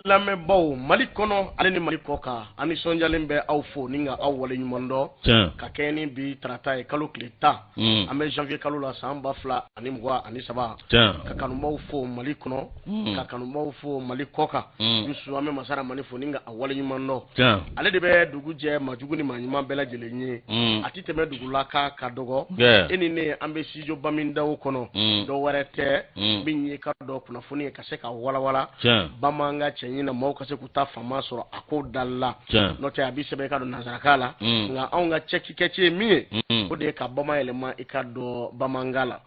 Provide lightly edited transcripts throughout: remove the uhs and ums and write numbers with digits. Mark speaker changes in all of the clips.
Speaker 1: Lamɛnbaw Mali kɔnɔ ale ni Mali kɔ kan, an nisɔndiyalen bɛ aw fo ni ka aw waleɲuman dɔn,
Speaker 2: tiɲɛ,
Speaker 1: ka kɛɲɛ ni bi tarata ye kalo tile 10, an bɛ janvier kalo la san 2023,
Speaker 2: tiɲɛ,
Speaker 1: ka kanubaw fo Mali kɔnɔ, ka kanubaw fo Mali kɔ kan, Yusu an bɛ masa Ramani fo ni ka a waleɲuman dɔn,
Speaker 2: tiɲɛ,
Speaker 1: ale de bɛ dugu jɛ maajugu ni maa ɲuman bɛɛ lajɛlen ye, a tɛ tɛmɛ dugu la k'a ka dɔgɔ, e ni ne an bɛ studio Bamindaw kɔnɔ, dɔ wɛrɛ tɛ min ye ka dɔn kunnafoni ye ka se ka walawala bamanankan cɛɲi na maaw ka se k'u ta faamu sɔrɔ a ko da la n'o tɛ a bɛ sɛbɛn i ka dɔn nansarakan la nka anw ka cɛci kɛci ye min ye o de ye ka bamayɛlɛma i ka dɔn bamanankan la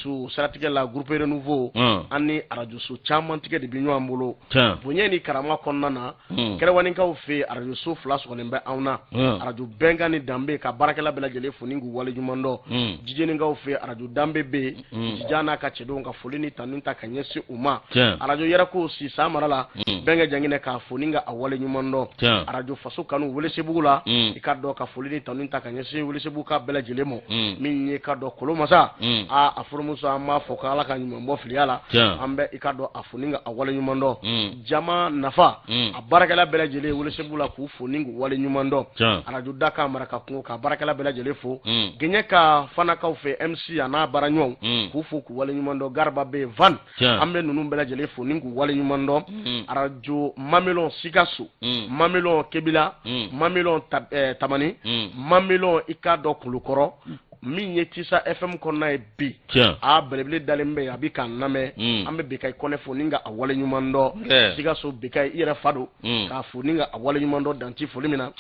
Speaker 1: su siratigɛ la groupe renouveau an ni arajoso caman tigɛ de bɛ ɲɔgɔn bolo bonya ni karama kɔnɔna na kɛrɛwanikaw fɛ yen arajoso fila sɔgɔlen bɛ anw na arajo bɛnkan ni danbe ka baarakɛla bɛɛ lajɛlen fo ni k'u waleɲuman dɔn jijenikaw fɛ arajo danbe bɛ yen jijan n'a ka cɛdenw ka foli ni tanu ta ka ɲɛsin u ma arajo yɛrɛko sisan mara la bɛnkɛ janginɛ k'a fo ni ka a waleɲuman dɔn arajo faso kanu welesebugu la i ka dɔn ka foli ni tanu ta ka ɲɛsin welesebugu ka bɛɛ lajɛlen ma min ye ka dɔn kolomasa aa a furumuso an b'a fɔ ko ala ka ɲuman bɔ filiya la an bɛ i ka dɔn a fo ni ka a waleɲuman dɔn jama nafa a baarakɛla bɛɛ lajɛlen welesebugu la k'u fo ni k'u waleɲuman dɔn arajo dakan maraka kungo ka baarakɛla bɛɛ lajɛlen fo gɛɲɛ ka fanakaw fɛ mc a n'a baaraɲɔgɔnw k'u fo k'u waleɲuman dɔn garaba bɛ van an bɛ ninnu bɛɛ lajɛlen fo ni k'u waleɲuman dɔn arajo mamelɔn sikaso mamelɔn kebila mamelɔn tamani mamelɔn i k'a dɔn kulukɔrɔ min ye tisa fm kɔnɔna ye bi a belebele dalen bɛ yen a bɛ k'an lamɛn an bɛ bekayi kɔnɛ fo ni ka a waleɲuman dɔn sikaso bekayi i yɛrɛ fa don k'a fo ni ka a waleɲuman dɔn dan tɛ foli min na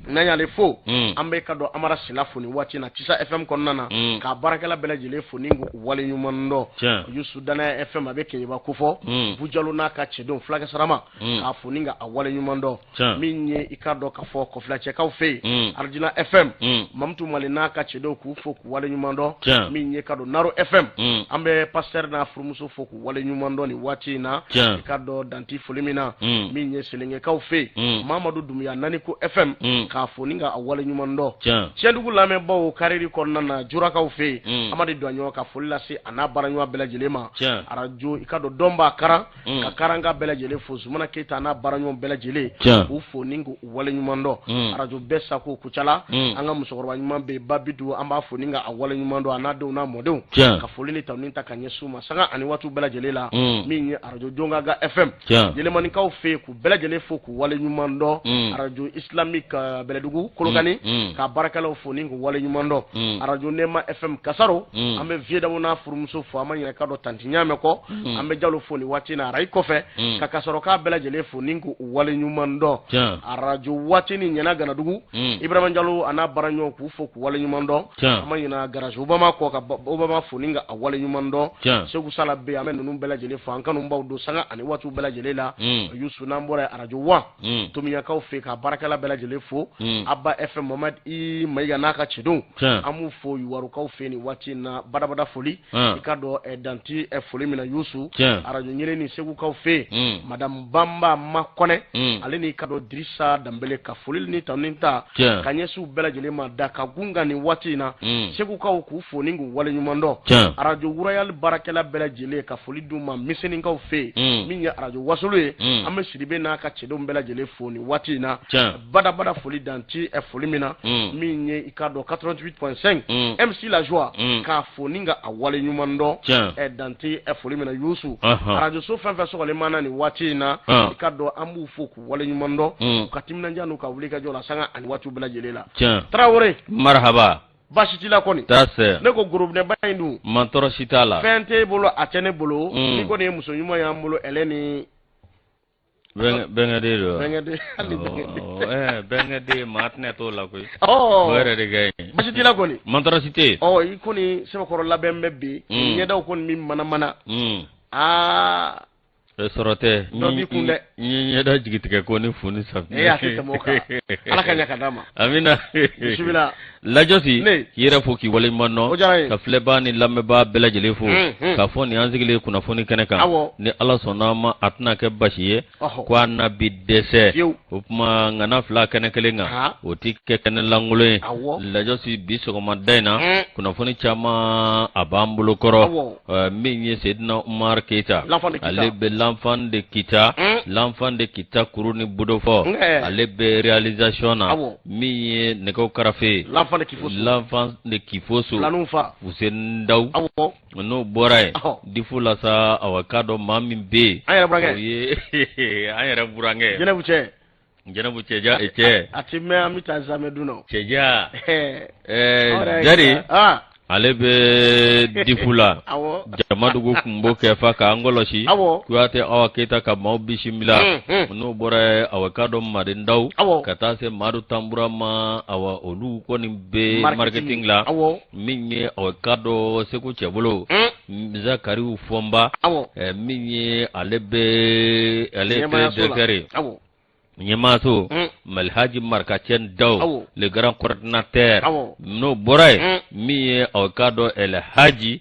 Speaker 1: n'an y'ale fo an bɛ ka dɔn amara sila fo nin waati na tisa fm kɔnɔna na k'a baarakɛla bɛɛ lajɛlen fo ni k'u waleɲuman dɔn yusu danaya fm a bɛ keɲeba kofɔ bujalo n'a ka cɛdenw fulakɛ sarama k'a fo ni ka a waleɲuman dɔn min ye i k'a dɔn k'a fɔ kɔfilacɛkaw fɛ yen arijina fm mamutu mali n'a ka cɛdenw k'u fo k'u waleɲuman dɔn min ye ka dɔn naro fm an bɛ pasteur n'a furumuso fo k'u waleɲuman dɔn nin waati in na i k'a dɔn dan tɛ foli min na min ye selenkɛkaw fɛ yen mamadu dumuya naniko fm k'a fo ni ka a waleɲuman dɔn tiɲɛdugu lamɛnbaw kariri kɔnɔna na jurakaw fɛ yen amadu dɔɲɔ ka foli lase a n'a baaraɲɔgɔn bɛɛ lajɛlen ma arajo i ka dɔn dɔnbaa karan ka karanka bɛɛ lajɛlen fo zumana keyita n'a baaraɲɔgɔn bɛɛ lajɛlen k'u fo ni k'u waleɲuman dɔn arajo bɛɛ sako kucala an ka musokɔrɔba ɲuman bɛ yen babidu an b'a fo ni ka a waleɲuman dɔn a n'a denw n'a mɔdenw ka foli ni tanu ta ka ɲɛsin u ma sanga ani waatiw bɛɛ lajɛlen la min ye arajo jɔnkaga fm yɛlɛmanikaw fɛ yen k'u bɛɛ lajɛlen fo k'u waleɲuman dɔn arajo islamique bɛlɛdugu kolokani ka baarakɛlaw fo ni k'u waleɲuman dɔn arajo nɛma fm kasaro an bɛ vieux dabo n'a furumuso fo an ma ɲinɛ ka dɔn tanti ɲaamɛ kɔ an bɛ jalo fo nin waati na arayi kɔfɛ ka kasɔrɔ bɛɛ lajɛlen fo ni k'u waleɲuman dɔn arajo waati ni ɲɛna ganadugu ibrahima jalo a n'a baaraɲɔgɔn k'u fo k'u waleɲuman dɔn an ma ɲinɛ garage obama kɔ ka obama fo ni ka a waleɲuman dɔn segu sala bɛ an bɛ ninnu bɛɛ lajɛlen fo an kanubaw don sanga ani waatiw bɛɛ lajɛlen la yusu n'an bɔra arajo wa tomiyakaw fɛ ka baarakɛla bɛɛ lajɛlen fo aba fm mamad i mayiga n'a ka cɛdenw an b'u fo yuwarukaw fɛ nin waati in na badabada foli i ka dɔn dan tɛ foli min na yusu arajo ɲini ni segukaw fɛ yen madame banba makɔnɛ ale n'i ka dɔn dirisa danbele ka foli ni tanu ta ka ɲɛsin u bɛɛ lajɛlen ma da ka gun kan nin waati in na segukaw k'u fo ni k'u waleɲuman dɔn arajo royal baarakɛla bɛɛ lajɛlen ka foli d'u ma misenikaw fɛ yen min ye arajo wasolo ye an bɛ sidibe n'a ka cɛdenw bɛɛ lajɛlen fo nin waati in na badabada foli dan tɛ foli min na min ye i k'a dɔn 88.5 MC la joie k'a fo ni ka a waleɲuman dɔn dan tɛ foli min na yusu arajoso fɛn fɛn sɔgɔlen b'an na nin waati in na i k'a dɔn an b'u fo k'u waleɲuman dɔn u ka timinandiya n'u ka wulikajɔ la sanga ani waatiw bɛɛ lajɛlen la tarawele
Speaker 2: marahaba
Speaker 1: baasi t'i la kɔni
Speaker 2: tɛ
Speaker 1: ne ko gorobinɛba in dun
Speaker 2: mantɔɔrɔ si t'a la
Speaker 1: fɛn t'e bolo a tɛ ne bolo ni kɔni ye muso ɲuman y'an bolo ɛlɛ ni
Speaker 2: bɛnkɛden don
Speaker 1: bɛnkɛden hali
Speaker 2: bɛnkɛden bɛnkɛden maa tɛna t'o la koyi o yɛrɛ de ka
Speaker 1: ɲi baasi t'i la kɔni
Speaker 2: mantɔɔrɔ si tɛ yen
Speaker 1: ɔ i kɔni sɛbɛkɔrɔ labɛn bɛ bi ɲɛdaw kɔni bɛ manamana aa
Speaker 2: sɔrɔ tɛ
Speaker 1: dɔ b'i kun dɛ
Speaker 2: n ye ɲɛda jigitigɛ ko ni fu ni safunɛ
Speaker 1: ee a tɛ tɛmɛ o kan ala ka ɲɛ ka d'a ma
Speaker 2: amina
Speaker 1: bisimila
Speaker 2: lajɔsi k'i yɛrɛ fo k'i waleɲuman dɔn ka filɛbaa ni lamɛnbaa bɛɛ lajɛlen fo k'a fɔ nin an sigilen kunnafoni kɛnɛ kan ni ala sɔnna a ma a tɛna kɛ basi ye ko a na bi dɛsɛ o tuma ŋana fila kɛnɛ kelen kan o tɛ kɛ kɛnɛ lankolon ye lajɔsi bi sɔgɔmada in na kunnafoni caman a b'an bolo kɔrɔ min ye Seydina Umar Keyita ale bɛ L'enfant de Kita, l'enfant de Kita kuru ni budofɔ, ale bɛ réalisation na, min ye nɛgɛw karafe, l'enfant de Kifoso, Fuseni Daw, n'o bɔra yen difu la sa, awa k'a dɔn maa min bɛ yen,
Speaker 1: an
Speaker 2: o ye an yɛrɛ burankɛ
Speaker 1: Jɛnɛbu cɛ.
Speaker 2: Jɛnɛbu cɛja cɛ.
Speaker 1: A ti mɛn, an bɛ taa zamɛ dun na.
Speaker 2: Cɛja jari, ale bɛ difu la, jamadugu kun b'o kɛ fa k'an kɔlɔsi. Kuyate Awa Keyita ka maaw bisimila. N'o bɔra yen, awa k'a dɔn Maden Daw, ka taa se Madu Tanbura ma, awa olu kɔni bɛ marketing la. Min ye awa k'a dɔn Segu Cɛbolo, Zakariw Fɔnba, min ye ale bɛ ale ye directeur ye ɲɛmaaso, Malihaji Marikacɛ Daw, le grand coordinateur. N'o bɔra yen, min ye aw k'a dɔn Elhaji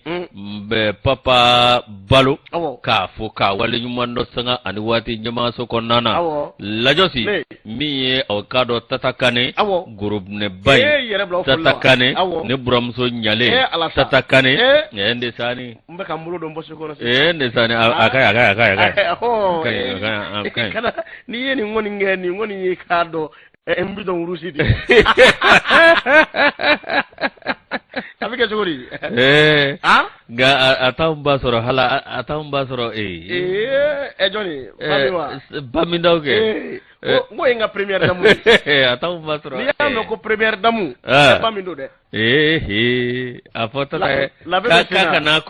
Speaker 2: Papa Balo, k'a fo k'a waleɲuman dɔn sanga ani waati ɲɛmaaso kɔnɔna na. Lajɔsi, min ye aw k'a dɔn Tata Kane, gorobinɛba in, Tata Kane ne buramuso ɲalen, Tata Kane n de sani.
Speaker 1: N bɛ ka n bolo don poche kɔnɔ
Speaker 2: sisan. Ee, ne sani, a ka ɲi, a ka ɲi, a ka ɲi, a ka ɲi, a ka ɲi, a ka ɲi.
Speaker 1: Kana n'i ye nin kɔni kɛ, nin kɔni ye k'a dɔn n bidɔn wurusi de. A bɛ kɛ cogo di?
Speaker 2: Ee, nka a t'anw ba sɔrɔ hala, a t'anw ba sɔrɔ ee.
Speaker 1: Ee, ɛ jɔni? Ba min wa?
Speaker 2: Ba min daw kɛ.
Speaker 1: Ee, n ko ye n ka première dame ye.
Speaker 2: A t'anw ba sɔrɔ.
Speaker 1: N'i y'a mɛn ko première dame, ba min don dɛ.
Speaker 2: Ee, a fɔ tata ye k'a kana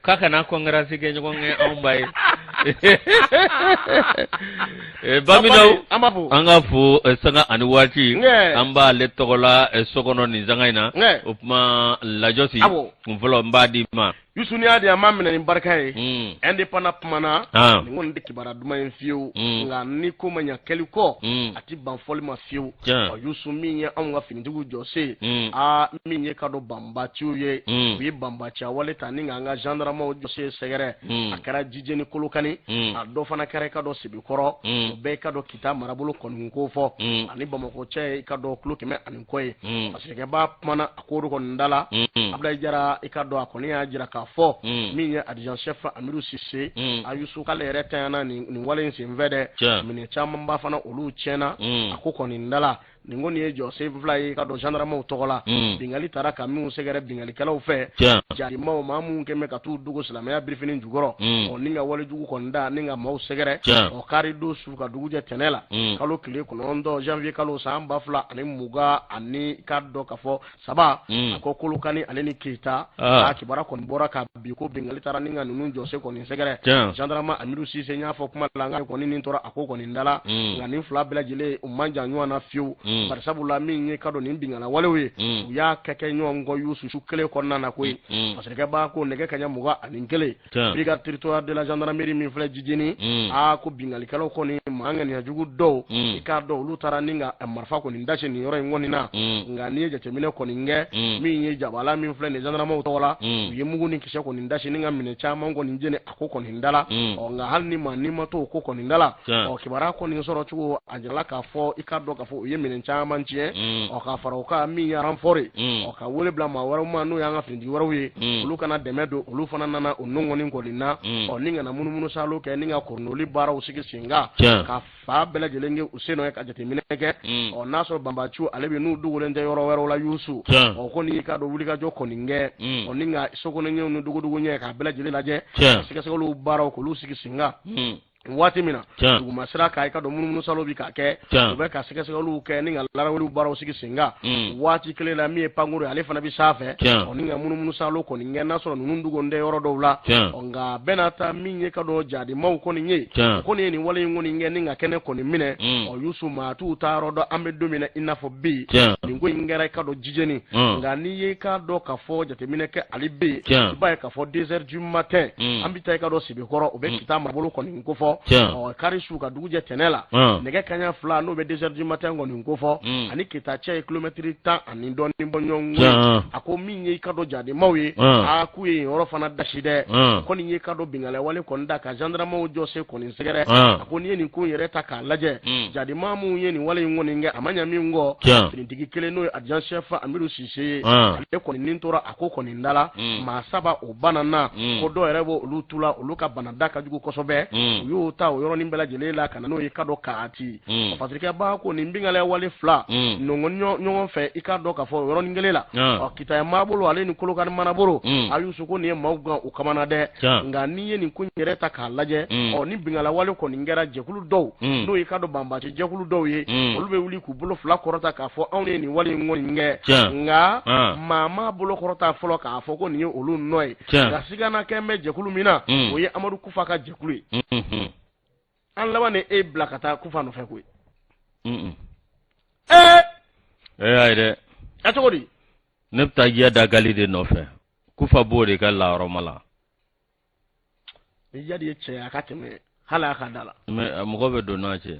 Speaker 2: k'a kana concurrence kɛ ɲɔgɔn kɛ anw ba ye. Bamindaw, an ka fo sanga ani waati, an b'ale tɔgɔ la so kɔnɔ nin sanga in na. O tuma Lajɔsi, kun fɔlɔ n b'a di ma.
Speaker 1: Yusu, n'i y'a di, an b'a minɛ ni barika ye. Indépendant kumana, nin kɔni tɛ kibaruya duman ye fiyewu, nka ni ko ma ɲa kɛli kɔ, a ti ban fɔli ma fiyewu. Ɔ Yusu, min ye anw ka finitigiw jɔsen, aa, min ye ka dɔn banbaciw ye, u ye banbaciya wale ta ni k'an ka gendarmew jɔsen sɛgɛrɛ. A kɛra Jijeni, Kolokani, a dɔ fana kɛra i ka dɔn Sebekɔrɔ, o bɛɛ i ka dɔn Kita marabolo kɔni ko fɔ ani Bamakɔ cɛ ye i ka dɔn kilo 100 ani kɔ ye. Masakɛba kumana a ko kɔni da la. Abulayi Jara, i ka dɔn a kɔni y'a jira k'a fɔ min ye adjudant chef Amidu Sise, a Yusu, k'ale yɛrɛ tanyana nin wale in senfɛ dɛ. Minɛn camanba fana, olu tiɲɛna a ko kɔni da la. Nin kɔni ye jɔsen fila ye ka dɔn gendarmew tɔgɔ la, binkanni taara ka minnu sɛgɛrɛ binkannikɛlaw fɛ, jadimaw, maa minnu kɛn bɛ ka t'u dogo silamɛya birifini jukɔrɔ, ɔ ni ka walejugu kɔni da ni ka maaw sɛgɛrɛ. Ɔ kari don su ka dugu jɛ tɛnɛ la, kalo tile 9 janvier kalo san 2023 ka dɔn ka fɔ saba, a ko Kolokani ale ni Keyita, a kibaruya kɔni bɔra ka bi ko binkanni taara ni ka ninnu jɔsen kɔni sɛgɛrɛ. Gendarme Amidu Sise, n y'a fɔ kuma la, n kɔni nin tora a ko kɔni da la, nka nin fila bɛɛ lajɛlen u man jan ɲɔgɔn na fiyewu, bari sabula min ye ka dɔn nin binkanni walew ye, u y'a kɛ kɛ ɲɔgɔn kɔ Yusu su kelen kɔnɔna na koyi. Masakɛba ko nɛgɛ kaɲɛ 21, brigade territoriale de la gendarmerie min filɛ Jijeni, aa, ko binkannikɛlaw kɔni, maa ŋaniyajugu dɔw, i k'a dɔn olu taara ni ka marifa kɔni dasi nin yɔrɔ in kɔni na. Nka n'i ye jateminɛ kɔni kɛ, min ye jabala min filɛ nin gendarmew tɔgɔ la, u ye mugu ni kisɛ kɔni dasi ni ka minɛn caman kɔni jeni a ko kɔni da la. Ɔ nka hali ni maa ni ma to o ko kɔni da la, ɔ kibaruya kɔni sɔrɔ cogo a jirala k'a fɔ i k'a dɔn k'a fɔ u ye minɛn caman tiɲɛ. Ɔ ka fara o kan, min ye renfort ye, ɔ ka wele bila maa wɛrɛw ma, n'o y'an ka finitigi wɛrɛw ye, olu kana dɛmɛ don. Olu fana nana o nɔngɔni kɔni na, ɔ ni kana munumunu salo kɛ ni ka koronoli baaraw sigi sen kan, ka fa bɛɛ lajɛlen kɛ u sen nɔ ye ka jateminɛ kɛ. Ɔ n'a sɔrɔ banbaciw ale bɛ n'u dogolen tɛ yɔrɔ wɛrɛw la Yusu. Ɔ ko n'i k'a dɔn wulikajɔ kɔni kɛ, ɔ ni ka sokɔnɔ ɲɛw ni dogodogo ɲɛ k'a bɛɛ lajɛlen lajɛ, ka sɛgɛsɛgɛliw baaraw k'olu sigi sen kan. Waati min na duguma sira kan, i ka dɔn munumunu salo bi k'a kɛ, u bɛ ka sɛgɛsɛgɛliw kɛ ni ka laraweliw baaraw sigi sen kan. Waati kelen la, min ye pankuru ye, ale fana bɛ sanfɛ, ɔ ni ka munumunu salo kɔni kɛ n'a sɔrɔ ninnu dogolen tɛ yɔrɔ dɔw la. Ɔ nka bɛɛ n'a ta, min ye ka dɔn jadimaw kɔni ye, kɔni ye nin wale in kɔni kɛ ni ka kɛnɛ kɔni minɛ. Ɔ Yusu, maa t'u ta yɔrɔ dɔn an bɛ don min na i n'a fɔ bi. Nin ko in kɛra i ka dɔn Jijeni, nka n'i ye k'a dɔn k'a fɔ jateminɛ kɛ ale bɛ yen, i b'a ye k'a fɔ 2 heures du matin, an bɛ taa i ka dɔn Sebekɔrɔ, o bɛ Kita marabolo kɔni kofɔ. Ɔ kari su ka dugu jɛ tɛnɛ la, nɛgɛ kaɲɛ 2, n'o bɛ 2 heures du matin kɔni kofɔ, ani Kita cɛ ye kilomɛtiri 10 ani dɔɔnin bɔ ɲɔgɔn. A ko min ye i ka dɔn jadimaw ye, aa, k'u ye yen yɔrɔ fana dasi dɛ. Kɔni ye ka dɔn binkanni wale kɔni da ka gendarmew jɔsen kɔni sɛgɛrɛ. A ko n'i ye nin ko in yɛrɛ ta k'a lajɛ, jadima minnu ye nin wale in kɔni kɛ, a ma ɲɛ min kɔ, finitigi kelen, n'o ye adjudant chef Amidu Sise ye, ale kɔni nin tora a ko kɔni da la. Maa saba o banana, ko dɔw yɛrɛ b'o olu tu la, olu ka bana da ka jugu kosɛbɛ. U y'u y'o ta o yɔrɔnin bɛɛ lajɛlen la ka na n'o ye ka dɔn Kati fasirikɛba ko nin binkanni wale fila nɔngɔn ɲɔgɔn fɛ i k'a dɔn k'a fɔ o yɔrɔnin kelen la ɔ Kita marabolo ale ni Kolokani marabolo a Yusu ko nin ye maaw gan u kamana dɛ nka n'i ye nin ko in yɛrɛ ta k'a lajɛ ɔ ni binkanni wale kɔni kɛra jɛkulu dɔw n'o ye ka dɔn banbaanci jɛkulu dɔw ye olu bɛ wuli k'u bolo fila kɔrɔta k'a fɔ anw ye nin wale in kɔni kɛ nka maa m'a bolo kɔrɔta fɔlɔ k'a fɔ ko nin ye olu nɔ ye nka sigana kɛn bɛ jɛkulu min na o ye Amadu Kufa ka jɛkulu ye an laban ni e bila ka taa Kufa nɔfɛ koyi
Speaker 2: ee ee ayi dɛ
Speaker 1: a cogo di
Speaker 2: ne bɛ taa Iyad Ag Ghali de nɔfɛ Kufa b'o de ka layɔrɔma la
Speaker 1: ni Iyad ye cɛ ye a ka tɛmɛ hali a ka da la
Speaker 2: mais mɔgɔ bɛ don n'a cɛ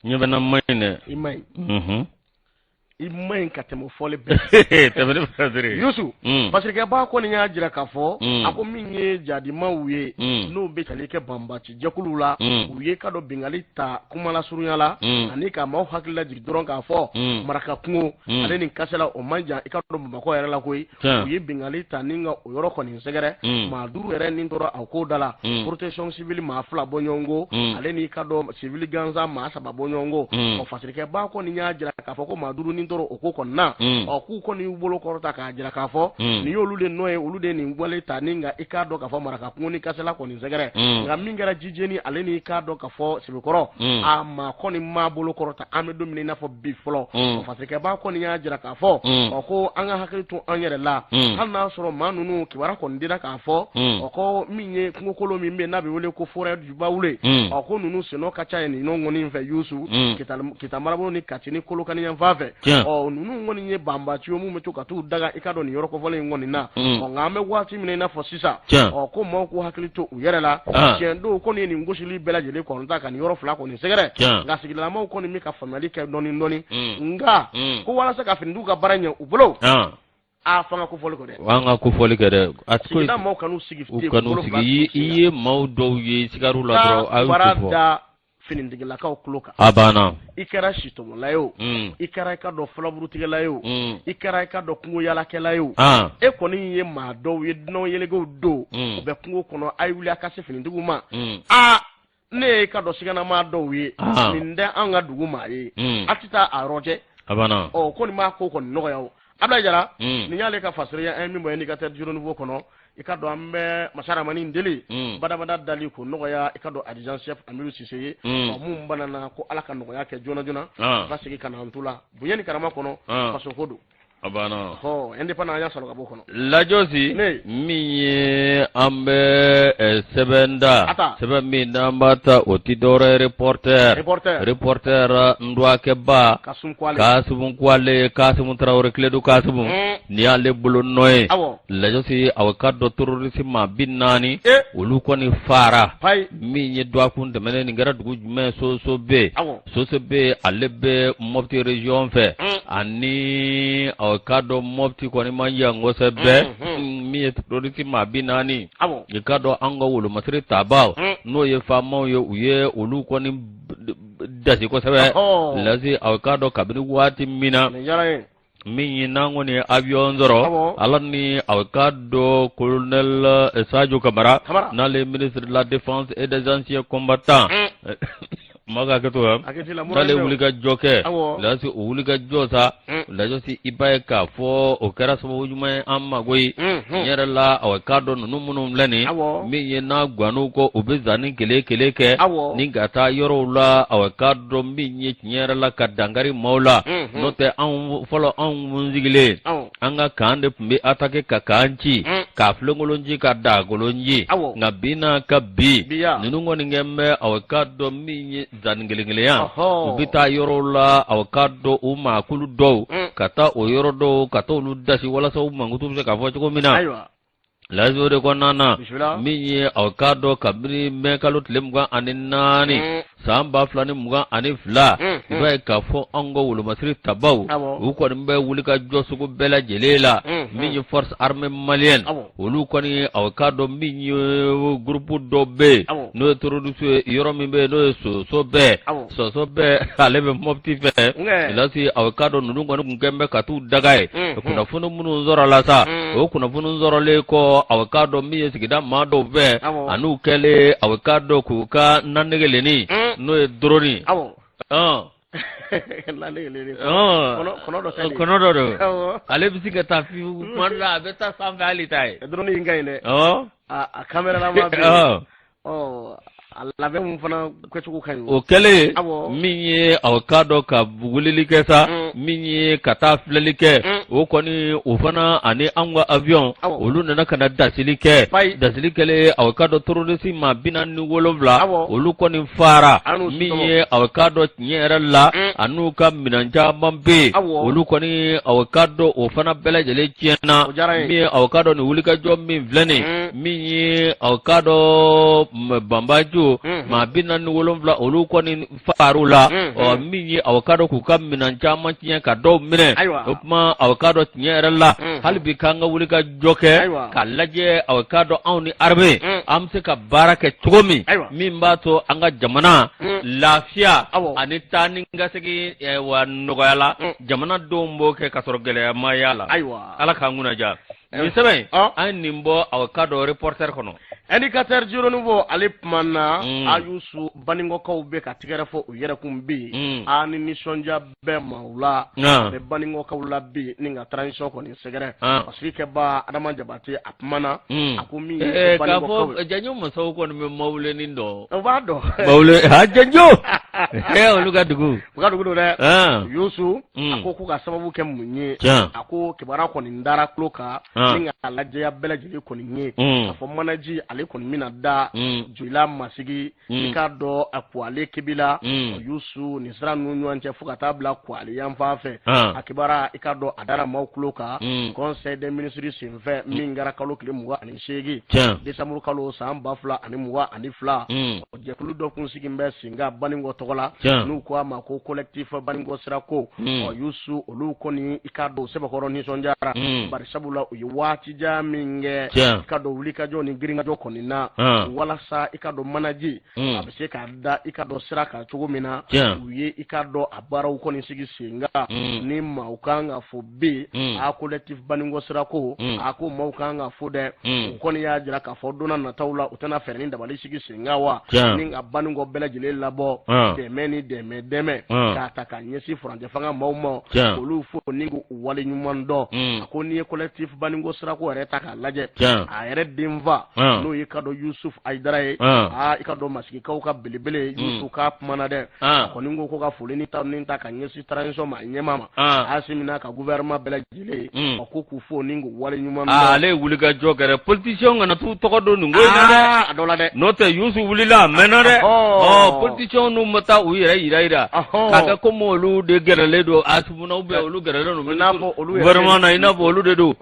Speaker 2: ɲɛ bɛ na man ɲi dɛ
Speaker 1: i man ɲi i man ɲi ka tɛmɛ fɔli bɛɛ
Speaker 2: tɛmɛ ni fasiri
Speaker 1: Yusu fasirikɛba kɔni y'a jira k'a fɔ a ko min ye jadimaw ye n'o bɛ tali kɛ banbaci jɛkuluw la u ye ka dɔn binkanni ta kumalasurunya la ani ka maaw hakili lajigin dɔrɔn k'a fɔ maraka kungo ale ni kasela o man jan i ka dɔn bamakɔ yɛrɛ la koyi u ye binkanni ta ni ka o yɔrɔ kɔni sɛgɛrɛ maa duuru yɛrɛ ni tora a ko da la protection civile maa fila bɔɲɔgɔnko ale n'i ka dɔn civil gansan maa saba bɔɲɔgɔnko ɔ fasirikɛba kɔni y'a jira k'a fɔ ko maa duuru ni tora o ko kɔni na ɔ k'u kɔni y'u bolo kɔrɔta k'a jira k'a fɔ nin y'olu de nɔ ye olu de nin wale ta ni nka i k'a dɔn k'a fɔ maraka kungo ni kasela kɔni sɛgɛrɛ nka min kɛra jijeni ale n'i k'a dɔn k'a fɔ sebekɔrɔ a maa kɔni m'a bolo kɔrɔta an bɛ don min na i n'a fɔ bi fɔlɔ fasirikɛba kɔni y'a jira k'a fɔ ɔ ko an ka hakili to an yɛrɛ la hali n'a sɔrɔ maa ninnu kibaruya kɔni dira k'a fɔ ɔ ko min ye kungokolo min bɛ n'a bɛ wele ko forêt du Bawule ɔ ko ninnu sennɔ ka ca yen nin kɔni fɛ Yusu Kita marabolo ni Kati ni Kolokani yanfan fɛ ɔ ninnu kɔni ye banbaci ye minnu bɛ to ka t'u daga i ka dɔn nin yɔrɔ kofɔlen in kɔni na ɔ nka an bɛ waati min na i n'a fɔ sisan ɔ ko maaw k'u hakili to u yɛrɛ la tiɲɛ don kɔni ye nin gosili bɛɛ lajɛlen kɔni ta ka nin yɔrɔ fila kɔni sɛgɛrɛ nka sigidalamaw kɔni bɛ ka faamuyali kɛ dɔɔni dɔɔni nka ko walasa ka finitigiw ka baara ɲɛ u bolo a fanga ko fɔli kɛ dɛ
Speaker 2: an ka ko fɔli kɛ dɛ
Speaker 1: a sigida maaw kan'u sigi
Speaker 2: u kan'u sigi i ye maaw dɔw ye sigar'u la dɔrɔn a y'u
Speaker 1: ko fɔ da finitigilakaw tulo kan
Speaker 2: a banna
Speaker 1: i kɛra sitɔmɔla ye o i kɛra i ka dɔn furaburutigɛla ye o i kɛra i ka dɔn kungo yaalakɛla ye o e kɔni ye maa dɔw ye dunan yelegew don u bɛ kungo kɔnɔ a ye wuli a ka se finitigiw ma aa ne ye ka dɔn siganamaa dɔw ye nin tɛ an ka dugu maa ye a tɛ taa a yɔrɔ cɛ
Speaker 2: a banna
Speaker 1: ɔ ko nin b'a ko kɔni nɔgɔya o Abulayi Jara nin y'ale ka fasiri ye an ye min bɔ Indicateur du Renouveau kɔnɔ i ka dɔn an bɛ masa ramani deli badabada dali k'o nɔgɔya i ka dɔn adjudant chef Amidu Sise ye ɔ mun banana ko Ala ka nɔgɔya kɛ joona joona ka segin ka na an tu la bonya ni karama kɔnɔ faso ko don
Speaker 2: a banna
Speaker 1: ɔ indépendant an y'a sɔrɔ ka b'o kɔnɔ
Speaker 2: lajɔsi min ye an bɛ sɛbɛn da sɛbɛn min n'an b'a ta o ti dɔwɛrɛ reporter reporter n dɔgɔkɛba Kasimu Kwale Kasimu Tarawele Kiledu Kasimu nin y'ale bolo nɔ ye lajɔsi a ka dɔn terroriste maa 40 olu kɔni fara min ye dɔgɔkun tɛmɛnen nin kɛra dugu jumɛn Sosobe Sosobe ale bɛ Mopti région fɛ ani a ka dɔn Mopti kɔni man jan kosɛbɛ min ye terroriste maa 40 i ka dɔn an ka wolomasiri tabaw n'o ye FAMaw ye u ye olu kɔni dasi kosɛbɛ lasi a k'a dɔn kabini waati min na min ye n'an kɔni ye avion sɔrɔ ala ni a k'a dɔn colonel Sadio Kamara n'ale ministre de la défense et des anciens combattants ma ka kɛ to n'ale wuli ka jɔ kɛ lasi o wuli ka jɔ sa lajɔsi i b'a ye k'a fɔ o kɛra sababu ɲuman ye an ma koyi tiɲɛ yɛrɛ la a k'a dɔn ninnu minnu filɛ nin min ye n'a gan'u kɔ u bɛ zanni kelen kelen kɛ ni ka taa yɔrɔw la a k'a dɔn min ye tiɲɛ yɛrɛ la ka dankari maaw la n'o tɛ anw fɔlɔ anw mun sigilen an ka camp de tun bɛ attaquer ka camp ci ka filenkolon ci ka dagakolon ci nka bi n'a ka bi ninnu kɔni kɛlen bɛ a k'a dɔn min ye zanni kelen kelenya u bɛ taa yɔrɔw la a k'a dɔn u maakulu dɔw ka taa o yɔrɔ dɔw ka taa olu dasi walasa u mankutu bɛ se ka fɔ cogo min na lasi o de kɔnɔna na min ye a k'a dɔn kabini mɛ kalo tile 24 San 2022, i b'a ye k'a fɔ anw ka wolomasiri tabaw, u kɔni bɛ wuli ka jɔ sugu bɛɛ lajɛlen la. Min ye force armée malienne, olu kɔni, aw k'a dɔn min ye groupe dɔ bɛ yen, n'o ye terroriste ye, yɔrɔ min bɛ yen, n'o ye Soso bɛɛ, Soso bɛɛ, ale bɛ Mopti fɛ. Elasi, aw k'a dɔn ninnu kɔni tun kɛlen bɛ ka t'u daga yen. Kunnafoni minnu sɔrɔla sa, o kunnafoni sɔrɔlen kɔ, aw k'a dɔn min ye sigida maa dɔw fɛ, an'u kɛlen, aw k'a dɔn k'u ka nanegelenni, n'o ye drone. Kɔnɔ dɔ don, ale bɛ se ka taa fiyewu, tuma dɔ la a bɛ taa sanfɛ hali t'a ye.
Speaker 1: Drone in ka ɲi dɛ. A caméra bɛ ɔ a labɛn mun fana kɛcogo ka ɲi.
Speaker 2: O kɛlen, min ye aw k'a dɔn ka weleli kɛ sa, min ye ka taa filɛli kɛ, o kɔni o fana ani anw ka avion, olu nana ka na dasili kɛ. Dasili kɛlen, aw k'a dɔn terroriste maa 47, olu kɔni faara. Min ye aw k'a dɔn tiɲɛ yɛrɛ la, an'u ka minɛn caman bɛ yen, olu kɔni, aw k'a dɔn o fana bɛɛ lajɛlen tiɲɛna. Min ye aw k'a dɔn nin wulikajɔ min filɛ nin, min ye aw k'a dɔn banbajo maa 47, olu kɔni faar'u la. Ɔ min ye aw k'a dɔn k'u ka minɛn caman tiɲɛ, ka dɔw minɛ. O tuma, aw k'a dɔn tiɲɛ yɛrɛ la, hali bi k'an ka wulikajɔ kɛ k'a lajɛ, aw k'a dɔn anw ni armée, an bɛ se ka baara kɛ cogo min, min b'a to an ka jamana lafiya ani taa ni ka segin wa nɔgɔya la, jamanadenw b'o kɛ ka sɔrɔ gɛlɛya ma y'a la. Ala k'an kunna diya. Nin sɛbɛn, an ye nin bɔ aw k'a dɔn Reporter kɔnɔ.
Speaker 1: Indicateur du Renouveau, ale kumana. Ayusu, Baninkɔkaw bɛ ka tigɛrɛ fɔ u yɛrɛ kun bi a ni nisɔndiya bɛ maaw la, a bɛ Baninkɔkaw la bi ni ka transition kɔni sɛgɛrɛ. Masirikɛba Adama Jabate, a kumana, a ko min
Speaker 2: ye k'a fɔ Janjo masaw kɔni bɛ Mawulenin dɔn.
Speaker 1: O b'a dɔn.
Speaker 2: Mawule ha Janjo, olu ka dugu.
Speaker 1: U ka dugu don dɛ, Yusu. A ko k'u ka sababu kɛ mun ye? A ko kibaruya kɔni dara tulo kan ni ka lajɛya bɛɛ lajɛlen kɔni ye a fɔ manaji ale kɔni bɛna da Joyila Masigi, i k'a dɔn a Kwale Kebila, Yusu, nin sira ninnu ɲɔgɔn cɛ fo ka taa bila Kwale yanfan fɛ. A kibaruya, i k'a dɔn a dara maaw tulo kan conseil des ministres senfɛ min kɛra kalo tile 28 décembre kalo san 2022. Jɛkulu dɔ kun sigi bɛ sen kan Baninkɔ tɔgɔ la, n'u ko a ma ko collectif Baninkɔ sirako. Ɔ Yusu, olu kɔni, i k'a dɔn sɛbɛkɔrɔ nisɔndiyara, bari sabula u ye waati jan min kɛ, i k'a dɔn wulikajɔ ni girinkajɔ kɔni na, walasa i k'a dɔn manaji a bɛ se ka da i k'a dɔn sira kan cogo min na. U ye i k'a dɔn a baaraw kɔni sigi sen kan ni maaw kan ka fɔ bi a collectif Baninkɔ sirako. A ko maaw kan ka fo dɛ. U kɔni y'a jira k'a fɔ don nataw la, u tɛna fɛɛrɛ ni dabali sigi sen kan wa ni ka Baninkɔ bɛɛ lajɛlen labɔ dɛmɛ ni dɛmɛ dɛmɛ k'a ta ka ɲɛsin furancɛ fanga maaw ma, olu fo ni k'u wale ɲuman dɔn. A ko n'i ye collectif Baninkɔ sirako yɛrɛ ta k'a lajɛ, a yɛrɛ denfa, n'o ye ka dɔn Yusuf Ayidara ye, aa i ka dɔn Masigikaw ka belebele Yusuf, k'a kumana dɛ. A kɔni ko ka foli ni ta ni ta ka ɲɛsin transition ma ɲɛmaa ma, Asimi n'a ka gouvernement bɛɛ lajɛlen. A ko k'u fo ni k'u wale ɲuman
Speaker 2: dɔn. Ale ye wulikajɔ kɛ dɛ. Politicien kana t'u tɔgɔ don nin ko in na dɛ.
Speaker 1: A dɔ la dɛ.
Speaker 2: N'o tɛ, Yusu wulila a mɛnna dɛ. Ɔ politicien ninnu ma taa u yɛrɛ yira yira k'a kɛ komi olu de gɛrɛlen don Asimi na ou bien olu gɛrɛlen don
Speaker 1: i n'a fɔ olu
Speaker 2: yɛrɛ gouvernement na, i n'a fɔ olu de don.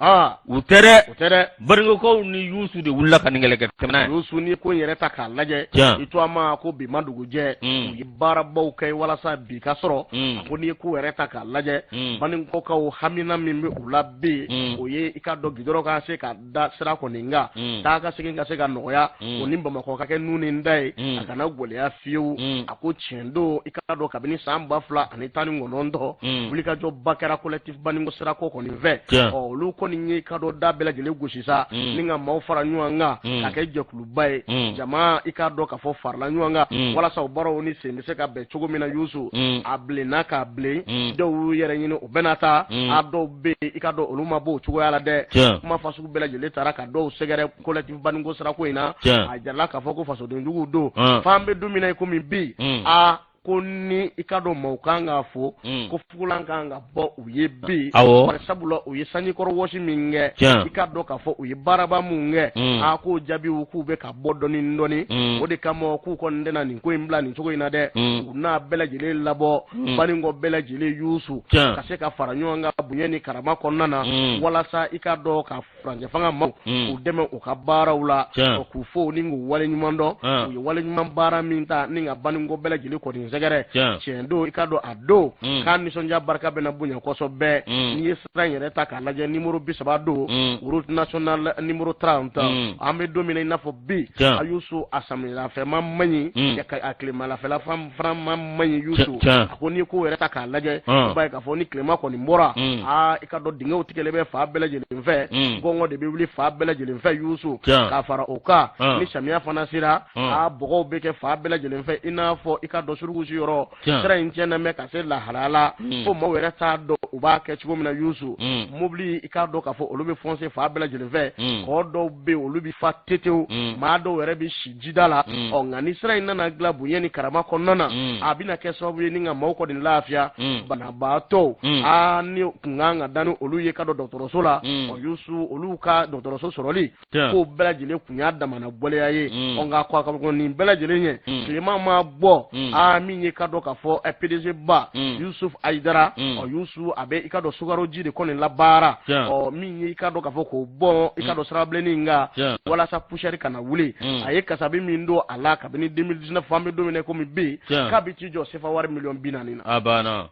Speaker 2: U tɛ dɛ.
Speaker 1: U tɛ dɛ.
Speaker 2: Banikɔkaw ni Yusu de wulila ka nin kɛlɛ kɛ tɛmɛna
Speaker 1: ye. Yusu, n'i ko in yɛrɛ ta k'a lajɛ, i to a ma ko bi ma dugu jɛ, u ye baarabaw kɛ walasa bi ka sɔrɔ. A ko n'i ye ko yɛrɛ ta k'a lajɛ, Baninkɔkaw hamina min bɛ u la bi, o ye i k'a dɔn gidɔrɔn ka se ka da sira kɔni kan, taa ka segin ka se ka nɔgɔya, o ni Bamakɔ ka kɛ nun ni da ye, a kana gɛlɛya fiyewu. A ko tiɲɛ don, i k'a dɔn kabini san 2019, wulikajɔba kɛra collectif Baninkɔ sirako kɔni fɛ. Ɔ olu kɔni ye i k'a dɔn da bɛɛ lajɛlen gosi sa ni ka maaw fara ɲɔgɔn kan ka kɛ jɛkuluba ye. Jama, i k'a dɔn k'a fɔ farala ɲɔgɔn kan walasa o baaraw ni sen bɛ se ka bɛn cogo min na. Yusu, a bilenna k'a bilen, dɔw y'u yɛrɛ ɲini, o bɛɛ n'a ta, a dɔw bɛ yen, i k'a dɔn olu ma bɔ o cogoya la dɛ. Kuma fasugu bɛɛ lajɛlen taara ka dɔw sɛgɛrɛ collectif Baninkɔ sirako in na. A jirala k'a fɔ ko fasodenjuguw don. F'an bɛ don min na i komi bi, a Ko ni i ka dɔn maaw kan k'a fɔ ko fugulan kan ka bɔ u ye bi, awɔ, sabula u ye sanjikɔrɔ wɔsi min kɛ, i ka dɔn k'a fɔ u ye baaraba min kɛ, a k'o jaabiw k'u bɛ ka bɔ dɔɔni dɔɔni. O de kama k'u kɔni tɛna nin ko in bila nin cogo in na dɛ, u n'a bɛɛ lajɛlen labɔ Banikɔ bɛɛ lajɛlen Yusu ka se ka fara ɲɔgɔn kan bonya ni karama kɔnɔna na, walasa i ka dɔn ka furancɛ fanga maaw k'u dɛmɛ u ka baaraw la, k'u fo ni k'u waleɲuman dɔn. U ye waleɲuman baara min ta ni ka Banikɔ bɛɛ lajɛlen kɔni sɛgɛrɛ, tiɲɛ don, i ka dɔn a don k'a nisɔndiya barika bɛna bonya kosɛbɛ. N'i ye sira in yɛrɛ ta k'a lajɛ, numéro 30 don, route nationale numéro 30. An bɛ don min na i n'a fɔ bi, a Yusu, a samiyɛlafɛma man ɲi, a tilemalafɛla fana man ɲi Yusu. A ko n'i ko yɛrɛ ta k'a lajɛ, i b'a ye k'a fɔ ni tilema kɔni bɔra, aa, i ka dɔn dingɛw tigɛlen bɛ fan bɛɛ lajɛlen fɛ, gɔngɔ de bɛ wuli fan bɛɛ lajɛlen fɛ Yusu. K'a fara o kan, ni samiya fana sera, aa, bɔgɔw bɛ kɛ fan bɛɛ lajɛlen fɛ, i n'a fɔ i ka dɔn surukusi yɔrɔ. Sira in tiɲɛna bɛ ka se lahalaya la fo maaw yɛrɛ t'a dɔn u b'a kɛ cogo min na Yusu. Mobili, i k'a dɔn k'a fɔ olu bɛ foncer fan bɛɛ lajɛlen fɛ, kɔ dɔw bɛ yen, olu bɛ fa tetew, maa dɔw yɛrɛ bɛ si jida la. Ɔ nka ni sira in nana dilan bonya ni karama kɔnɔna na, a bɛna kɛ sababu ye ni ka maaw kɔni lafiya. Banabaatɔw, aa, ni kun kan ka da ni olu ye ka don dɔgɔtɔrɔso la, ɔ Yusu, olu ka dɔgɔtɔrɔso sɔrɔli k'o bɛɛ lajɛlen kun y'a damana gɛlɛya ye. Ɔ nka k'a kɔn nin bɛɛ lajɛlen ɲɛ, tilema ma bɔ, aa, min ye ka dɔn k'a fɔ PDG ba Yusuf Ayidara, ɔ Yusu, a bɛ i ka dɔn sukaroji de kɔni labaara. Ɔ min ye i ka dɔn k'a fɔ k'o bɔn i ka dɔn sirabilennin in kan walasa poussière kana wuli, a ye kasabi min don a la kabini 2019 fo an bɛ don min na komi bi, k'a bɛ t'i jɔ sefa wari miliyɔn 40 na.
Speaker 2: A banna.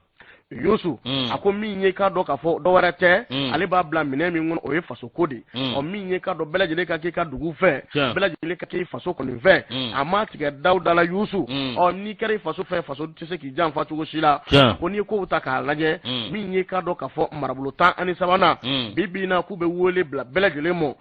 Speaker 1: Yusu, a ko min ye k'a dɔn k'a fɔ dɔ wɛrɛ tɛ, ale b'a bila minɛn min kɔnɔ, o ye faso ko de ye. Ɔ min ye k'a dɔn bɛɛ lajɛlen ka k'i ka dugu fɛ, bɛɛ lajɛlen ka k'i faso kɔni fɛ, a ma tigɛ daw da la Yusu. Ɔ n'i kɛra i faso fɛ, faso tɛ se k'i janfa cogo si la. Ko n'i ye kow ta k'a lajɛ, min ye k'a dɔn k'a fɔ marabolo 13nan, bi bi in na, k'u bɛ wele bila bɛɛ lajɛlen ma,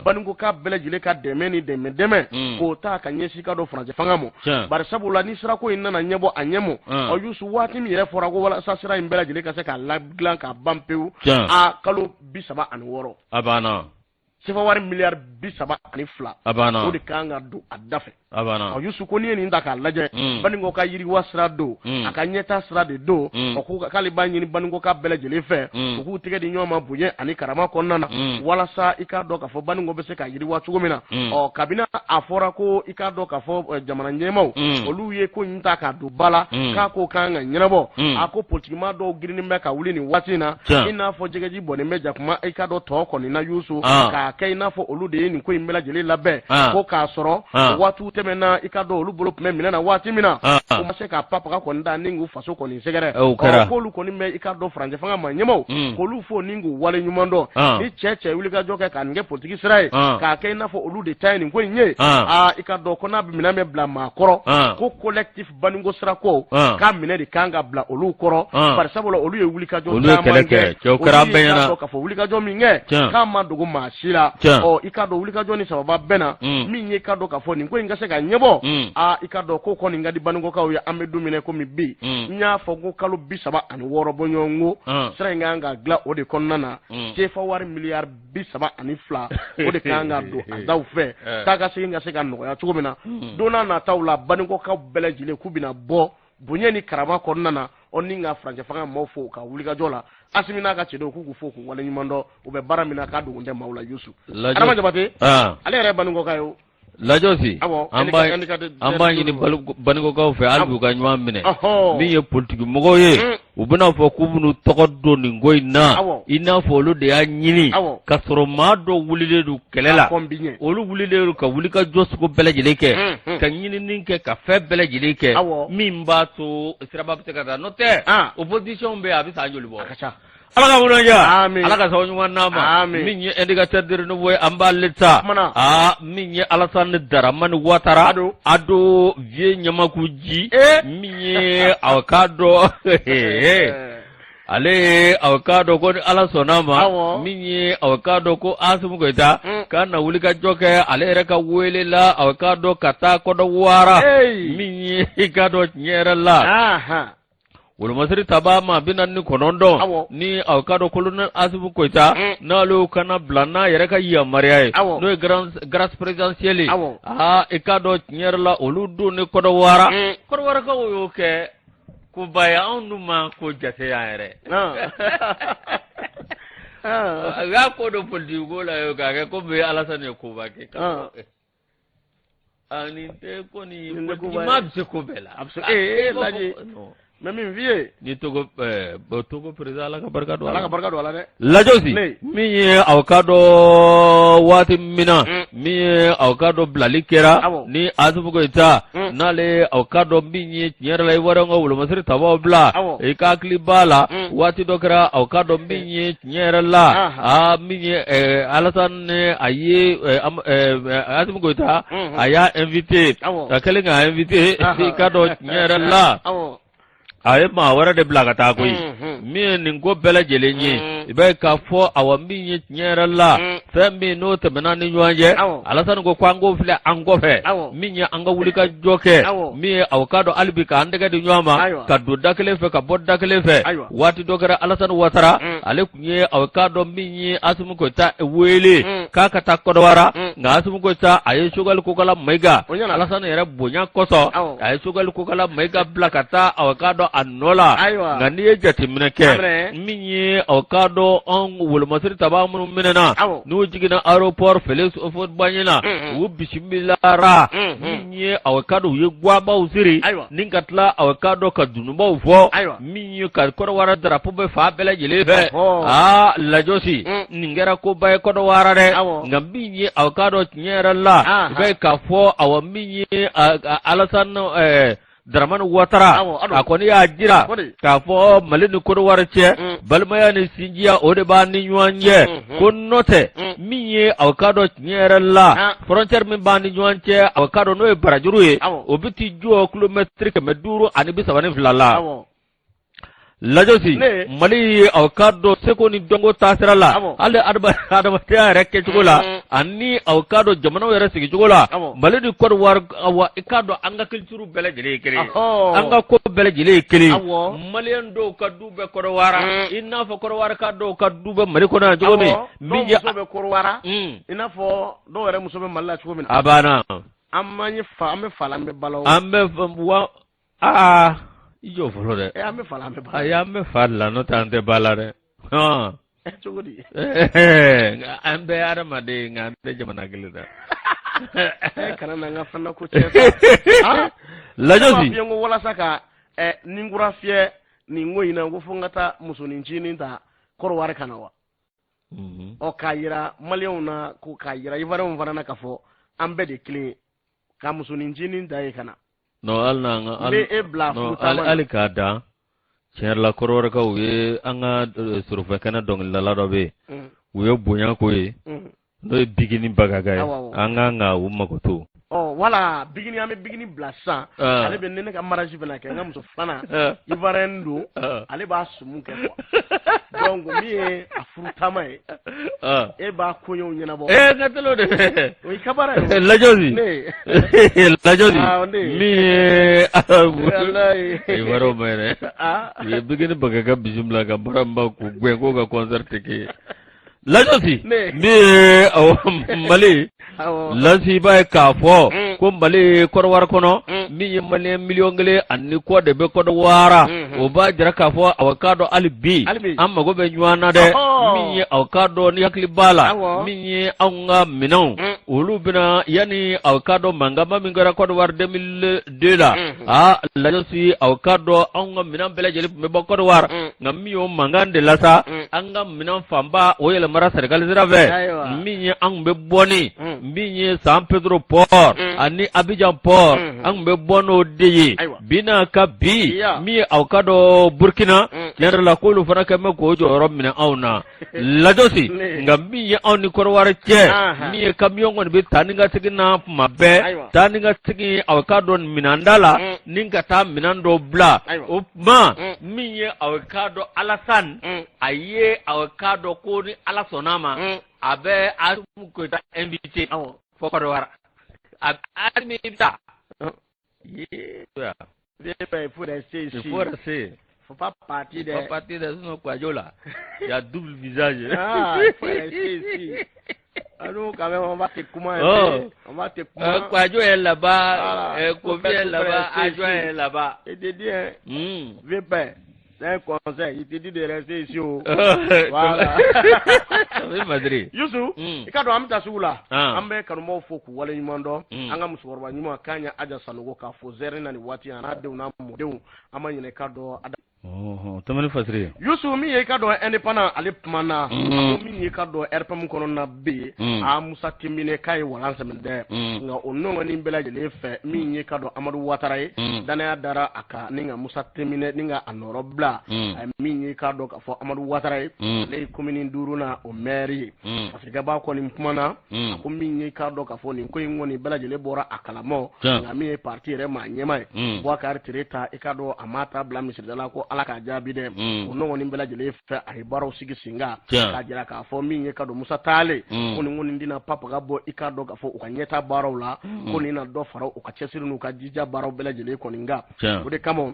Speaker 1: Banikɔka bɛɛ lajɛlen ka dɛmɛ ni dɛmɛ dɛmɛ k'o ta ka ɲɛsin ka dɔn furancɛ fanga ma. Bari sabula ni sirako in nana ɲɛbɔ a ɲɛ ma, ɔ Yusu, waati min yɛrɛ fɔra ko walasa sira in bɛɛ lajɛlen ka se k'a ladilan k'a ban pewu, a kalo 36.
Speaker 2: A banna.
Speaker 1: Sefa wari miliyari 32.
Speaker 2: A banna.
Speaker 1: O de kan ka don a da fɛ.
Speaker 2: A banna.
Speaker 1: Ɔ Yusu, ko n'i ye nin ta k'a lajɛ, Banikɔ ka yiriwa sira don, a ka ɲɛta sira de don. Ɔ ko k'ale b'a ɲini Banikɔka bɛɛ lajɛlen fɛ, u k'u tɛgɛ di ɲɔgɔn ma bonya ani karama kɔnɔna na, walasa i k'a dɔn k'a fɔ Banikɔ bɛ se ka yiriwa cogo min na. Ɔ kabini a fɔra ko i k'a dɔn k'a fɔ jamana ɲɛmaaw, olu ye ko in ta k'a don ba la, k'a ko kan ka ɲɛnabɔ, a ko politikimaa dɔw girinnen bɛ ka wuli nin waati in na, i n'a fɔ jɛgɛji bɔnnen bɛ jakuma i ka dɔn tɔ kɔni na Yusu, k'a kɛ i n'a fɔ olu de ye nin ko in bɛɛ lajɛlen labɛn, ko k'a sɔrɔ waatiw tɛmɛna, i ka dɔn olu bolo tun bɛ minɛn na waati min na, u ma se ka papaga kɔni da ni k'u faso kɔni sɛgɛrɛ. K'olu kɔni bɛ i ka dɔn furancɛ fanga maa ɲɛmaaw, k'olu fo ni k'u wale ɲuman dɔn. Ni cɛ cɛ wulikajɔ kɛ ka nin kɛ politiki sira ye, k'a kɛ i n'a fɔ olu de ta ye nin ko in ye, aa, i ka dɔn ko n'a bɛ minɛn bɛ bila maa kɔrɔ, ko collectif Banikɔ sirako k'a minɛ de kan ka bila olu kɔrɔ, bari sabula olu ye wulikajɔ
Speaker 2: olu ye kɛlɛ kɛ, cɛw kɛra bɛɛ ɲɛna
Speaker 1: k'a fɔ wulikajɔ min kɛ k'a ma dogo maa si la. Ɔ i ka dɔn wulikajɔ ni sababa bɛnna, min ye ka dɔn k'a fɔ nin ko in ka se ka ɲɛbɔ, aa, i ka dɔn ko kɔni ka di Banikɔkaw ye. An bɛ don min na komi bi, n y'a fɔ ko kalo 36 bɔɲɔgɔnko, sira in kan ka dilan o de kɔnɔna na, sefa wari miliyari 32, o de kan ka don a daw fɛ, taa ka segin ka se ka nɔgɔya cogo min na. Don n'a nataw la, Banikɔkaw bɛɛ lajɛlen k'u bɛna bɔ bonya ni karama kɔnɔna na, ɔ ni ka furancɛ fanga maaw fo u ka wulikajɔ la. Asimi n'a ka cɛdenw, k'u k'u fo k'u waleɲuman dɔn, u bɛ baara min na k'a dogo tɛ maaw la. Yusu Adama Jabate, ale yɛrɛ ye Banikɔka ye o.
Speaker 2: Lajɔsi, an b'a ɲini Banikɔkaw fɛ hali bi u ka ɲɔgɔn minɛ. Min ye politiki mɔgɔw ye, u bɛna fɔ k'u bɛn'u tɔgɔ don nin ko in na, i n'a fɔ olu de y'a ɲini, ka sɔrɔ maa dɔw wulilen don kɛlɛ la, olu wulilen don ka wulikajɔ sugu bɛɛ lajɛlen kɛ, ka ɲinini kɛ, ka fɛn bɛɛ lajɛlen kɛ min b'a to siraba bɛ se ka taa. N'o tɛ, opposition bɛ yen, a bɛ san joli bɔ? Ala ka woloja, Ala ka sababu ɲuman d'an ma. Min ye indicateur de renouveau ye, an b'ale ta. Aa, min ye Alassane Dramane Ouattara, ado vieux ɲamaku ji, min ye aw k'a dɔn ale, aw k'a dɔn ko ni Ala sɔnna a ma, min ye aw k'a dɔn ko Asimi Goyita k'a na wulikajɔ kɛ ale yɛrɛ ka wele la, aw k'a dɔn ka taa Kɔdɔwara, min ye i k'a dɔn tiɲɛ yɛrɛ la, wolomasiri tabaa maa 49, ni aw k'a dɔn colonel Asimi Goyita, n'ale y'o kana bila n'a yɛrɛ ka yamaruya ye, n'o ye grâce présidentielle ye. Aa, i k'a dɔn tiɲɛ yɛrɛ la, olu don ni Kɔdɔwara, Kɔdɔwarakaw y'o kɛ. Koba ye, anw dun ma ko jate yan yɛrɛ. A y'a ko don politiki ko la ye k'a kɛ komi Alasani ye koba kɛ. A nin tɛ ko ni politiki maa bɛ se ko bɛɛ la.
Speaker 1: A bɛ se ee Laji. N bɛ min f'i ye.
Speaker 2: Ni Togo bon Togo président, Ala ka barika don
Speaker 1: a la. Ala ka barika don a la dɛ.
Speaker 2: Lajɔsi min ye aw ka dɔn waati min na min ye aw ka dɔn bilali kɛra ni Asimi Goyita n'ale aw ka dɔn min ye tiɲɛ yɛrɛ la Ivoiriyɛnw ka wolomasiri tabaw bila i ka hakili b'a la waati dɔ kɛra aw ka dɔn min ye tiɲɛ yɛrɛ la aa min ye Alasani a ye Asimi Goyita a y'a invité a kɛlen k'a invité i ka dɔn tiɲɛ yɛrɛ la a ye maa wɛrɛ de bila ka taa koyi min ye nin ko bɛɛ lajɛlen ye i b'a ye k'a fɔ awa min ye tiɲɛ yɛrɛ la fɛn min n'o tɛmɛna ni ɲɔgɔn cɛ Alasani ko an k'o filɛ an kɔfɛ min ye an ka wuli ka jɔ kɛ min ye aw k'a dɔn hali bi k'an tɛgɛ di ɲɔgɔn ma ka don da kelen fɛ ka bɔ da kelen fɛ waati dɔ kɛra Alasani Watara ale tun ye aw k'a dɔn min ye Asimi Goyita wele k'a ka taa Kɔdiwara nka Asimi Goyita a ye Sogɛli Kokala Mayiga Alasani yɛrɛ bonya kosɔn a ye Sogɛli Kokala Mayiga bila ka taa aw k'a dɔn a nɔ la nka n'i ye jateminɛ kɛ min ye aw k'a dɔn anw wolomasiri tabaa minnu minɛna n'u jiginna aéroport Félix Houphouët-Boigny na u bisimilara min ye aw k'a dɔn u ye gwabaw siri ni ka tila aw k'a dɔn ka dununbaw fɔ min ye ka Kɔdiwara drapeau bɛ fan bɛɛ lajɛlen fɛ aa Lajɔsi nin kɛra koba ye Kɔdiwara dɛ nka min ye aw k'a dɔn tiɲɛ yɛrɛ la i b'a ye k'a fɔ awa min ye Alasani Daramani Watara a kɔni y'a jira k'a fɔ Mali ni Kɔdiwari cɛ balimaya ni sinjiya o de b'an ni ɲɔgɔn cɛ ko n'o tɛ min ye aw k'a dɔn tiɲɛ yɛrɛ la frontière min b'an ni ɲɔgɔn cɛ aw k'a dɔn n'o ye barajuru ye o bɛ t'i jɔ kilomɛtiri 532 la. Lajɔsi Mali ye aw k'a dɔn seko ni dɔnko taasira la hali adamadenya yɛrɛ kɛcogo la ani aw k'a dɔn jamanaw yɛrɛ sigicogo la Mali ni Kɔdiwari awa i k'a dɔn an ka culture bɛɛ lajɛlen ye kelen ye an ka ko bɛɛ lajɛlen ye kelen ye Maliyɛn dɔw ka du bɛ Kɔdiwara i n'a fɔ Kɔdiwarika dɔw ka du bɛ Mali kɔnɔ yan cogo min
Speaker 1: min ye muso bɛ Kɔdiwara i n'a fɔ dɔw yɛrɛ muso bɛ Mali la cogo min
Speaker 2: na a banna
Speaker 1: an fa an bɛ fa la an bɛ ba la
Speaker 2: an bɛ wa aa i jɔ fɔlɔ dɛ
Speaker 1: an bɛ fa la an bɛ ba
Speaker 2: ayi an bɛ fa de la n'o tɛ an tɛ ba la dɛ
Speaker 1: cogo di
Speaker 2: an bɛɛ ye adamaden nka an tɛ jamana kelen na
Speaker 1: kana na n ka fana ko cɛ sa
Speaker 2: Lajɔsi
Speaker 1: ko walasa ka ninkura fiyɛ nin ko in na ko fo n ka taa musonincinin ta Kɔdiwari ka na wa ɔ k'a yira maliyɛnw na ko k'a yira ivoiriyɛnw fana na k'a fɔ an bɛɛ de kelen ye ka musonincinin ta yen ka na
Speaker 2: non hali n'an ka
Speaker 1: n bɛ e bila
Speaker 2: non
Speaker 1: furu
Speaker 2: hali k'a dan tiɲɛ yɛrɛ la kɔdiwarikaw ye an ka sorofɛkɛnɛ dɔnkilidala dɔ bɛ yen u ye bonya ko ye n'o ye Bigini Bagaga ye an kan ka u makoto
Speaker 1: ɔ wala Bigini an bɛ Bigini bila sisan ale bɛ ne ka mariage bɛna kɛ n ka muso filanan ivoirien don ale b'a sumu kɛ quoi donc min ye a furu taama ye e b'a koɲɛw ɲɛnabɔ
Speaker 2: ee n ka teli o de fɛ
Speaker 1: o y'i ka baara ye
Speaker 2: Lajɔsi Lajɔsi min ye ivoirien ma yɛrɛ u ye Bigini Bagaga bisimila ka baara k'u gɛn k'o ka concert tɛ kɛ yen Lajɔsi min ye Mali lasi i b'a ye k'a fɔ ko Mali Kɔdiwari kɔnɔ min ye maliyɛn miliyɔn 1 ani kɔ de bɛ Kɔdiwara o b'a jira k'a fɔ aw k'a dɔn hali bi an mago bɛ ɲɔgɔn na dɛ min ye aw k'a dɔn ni hakili b'a la min ye anw ka minɛnw olu bɛna yanni aw k'a dɔn mankanba min kɛra Kɔdiwari 2002 la aa Lajɔsi aw k'a dɔn anw ka minɛn bɛɛ lajɛlen tun bɛ bɔ Kɔdiwari nka min y'o mankan de la sa an ka minɛn fanba o yɛlɛmara Sɛnɛgali sira fɛ min ye an tun bɛ bɔ ni min ye San Pedro port ani Abijan port an tun bɛ bɔ n'o de ye bi n'a ka bi min ye aw k'a dɔn Burukina tiɲɛ yɛrɛ la k'olu fana kɛlen bɛ k'o jɔyɔrɔ minɛ anw na Lajɔsi nka min ye anw ni Kɔdiwari cɛ min ye kamiyɔn kɔni bɛ taa ni ka segin na tuma bɛɛ taa ni ka segin aw k'a dɔn minɛnda la ni ka taa minɛn dɔw bila o tuma min ye aw k'a dɔn Alasani a ye aw k'a dɔn ko ni Ala sɔnna a ma a bɛ Asimi Goyita invité fo Kɔdiwari a Asimi bɛ taa.
Speaker 1: Il faut rester ici.
Speaker 2: Il faut rester.
Speaker 1: Faut pas partir
Speaker 2: de. Faut pas partir de sinon Kwadjo là. Il y a double visage.
Speaker 1: Ah, il faut rester ici. Nous, quand même, on va te kuma. Oh. On va te kuma.
Speaker 2: Kwadjo est là-bas, Kofi est là-bas, Adjoa est là-bas.
Speaker 1: Il te dit, hein, viens pas. C'est un conseil. Il te dit de rester ici. Oh. Voilà.
Speaker 2: Madrid.
Speaker 1: Youssou, i ka dɔn an bɛ taa sugu la. An bɛ kanubaw fo k'u waleɲuman dɔn. An ka musokɔrɔba ɲuman k'a ɲɛ Aja Sanogo k'a fo zɛri na nin waati a n'a denw n'a mɔdenw an ma ɲinɛ i ka dɔn
Speaker 2: Tɛmɛni fasiri
Speaker 1: Yusu min ye i ka dɔn indépendant ale kumana a ko min ye i ka dɔn RPM kɔnɔna bɛ yen a Musa Timbiné k'a ye walan sɛmɛ dɛ nka o nɔgɔnin bɛɛ lajɛlen fɛ min ye i ka dɔn Amadu Watara ye danaya dara a kan ni ka Musa Timbiné ni ka a nɔrɔ bila min ye i ka dɔn k'a fɔ Amadu Watara ye ale ye komini duurunan o mɛri ye Fasirikɛba kɔni kumana a ko min ye i k'a dɔn k'a fɔ nin ko in kɔni bɛɛ lajɛlen bɔra a kalama nka min ye parti yɛrɛ maa ɲɛmaa ye Bubakari Tereta i k'a dɔn a ma ta bila misirida la ko Ala k'a jaabi dɛ o nɔgɔnin bɛɛ lajɛlen fɛ a ye baaraw sigi sen kan k'a jira k'a fɔ min ye ka dɔn Musa taalen ko nin kɔni tɛna papaga bɔ i k'a dɔn k'a fɔ u ka ɲɛtaa baaraw la ko nin na dɔ fara u ka cɛsiri n'u ka jija baaraw bɛɛ lajɛlen kɔni kan o de kama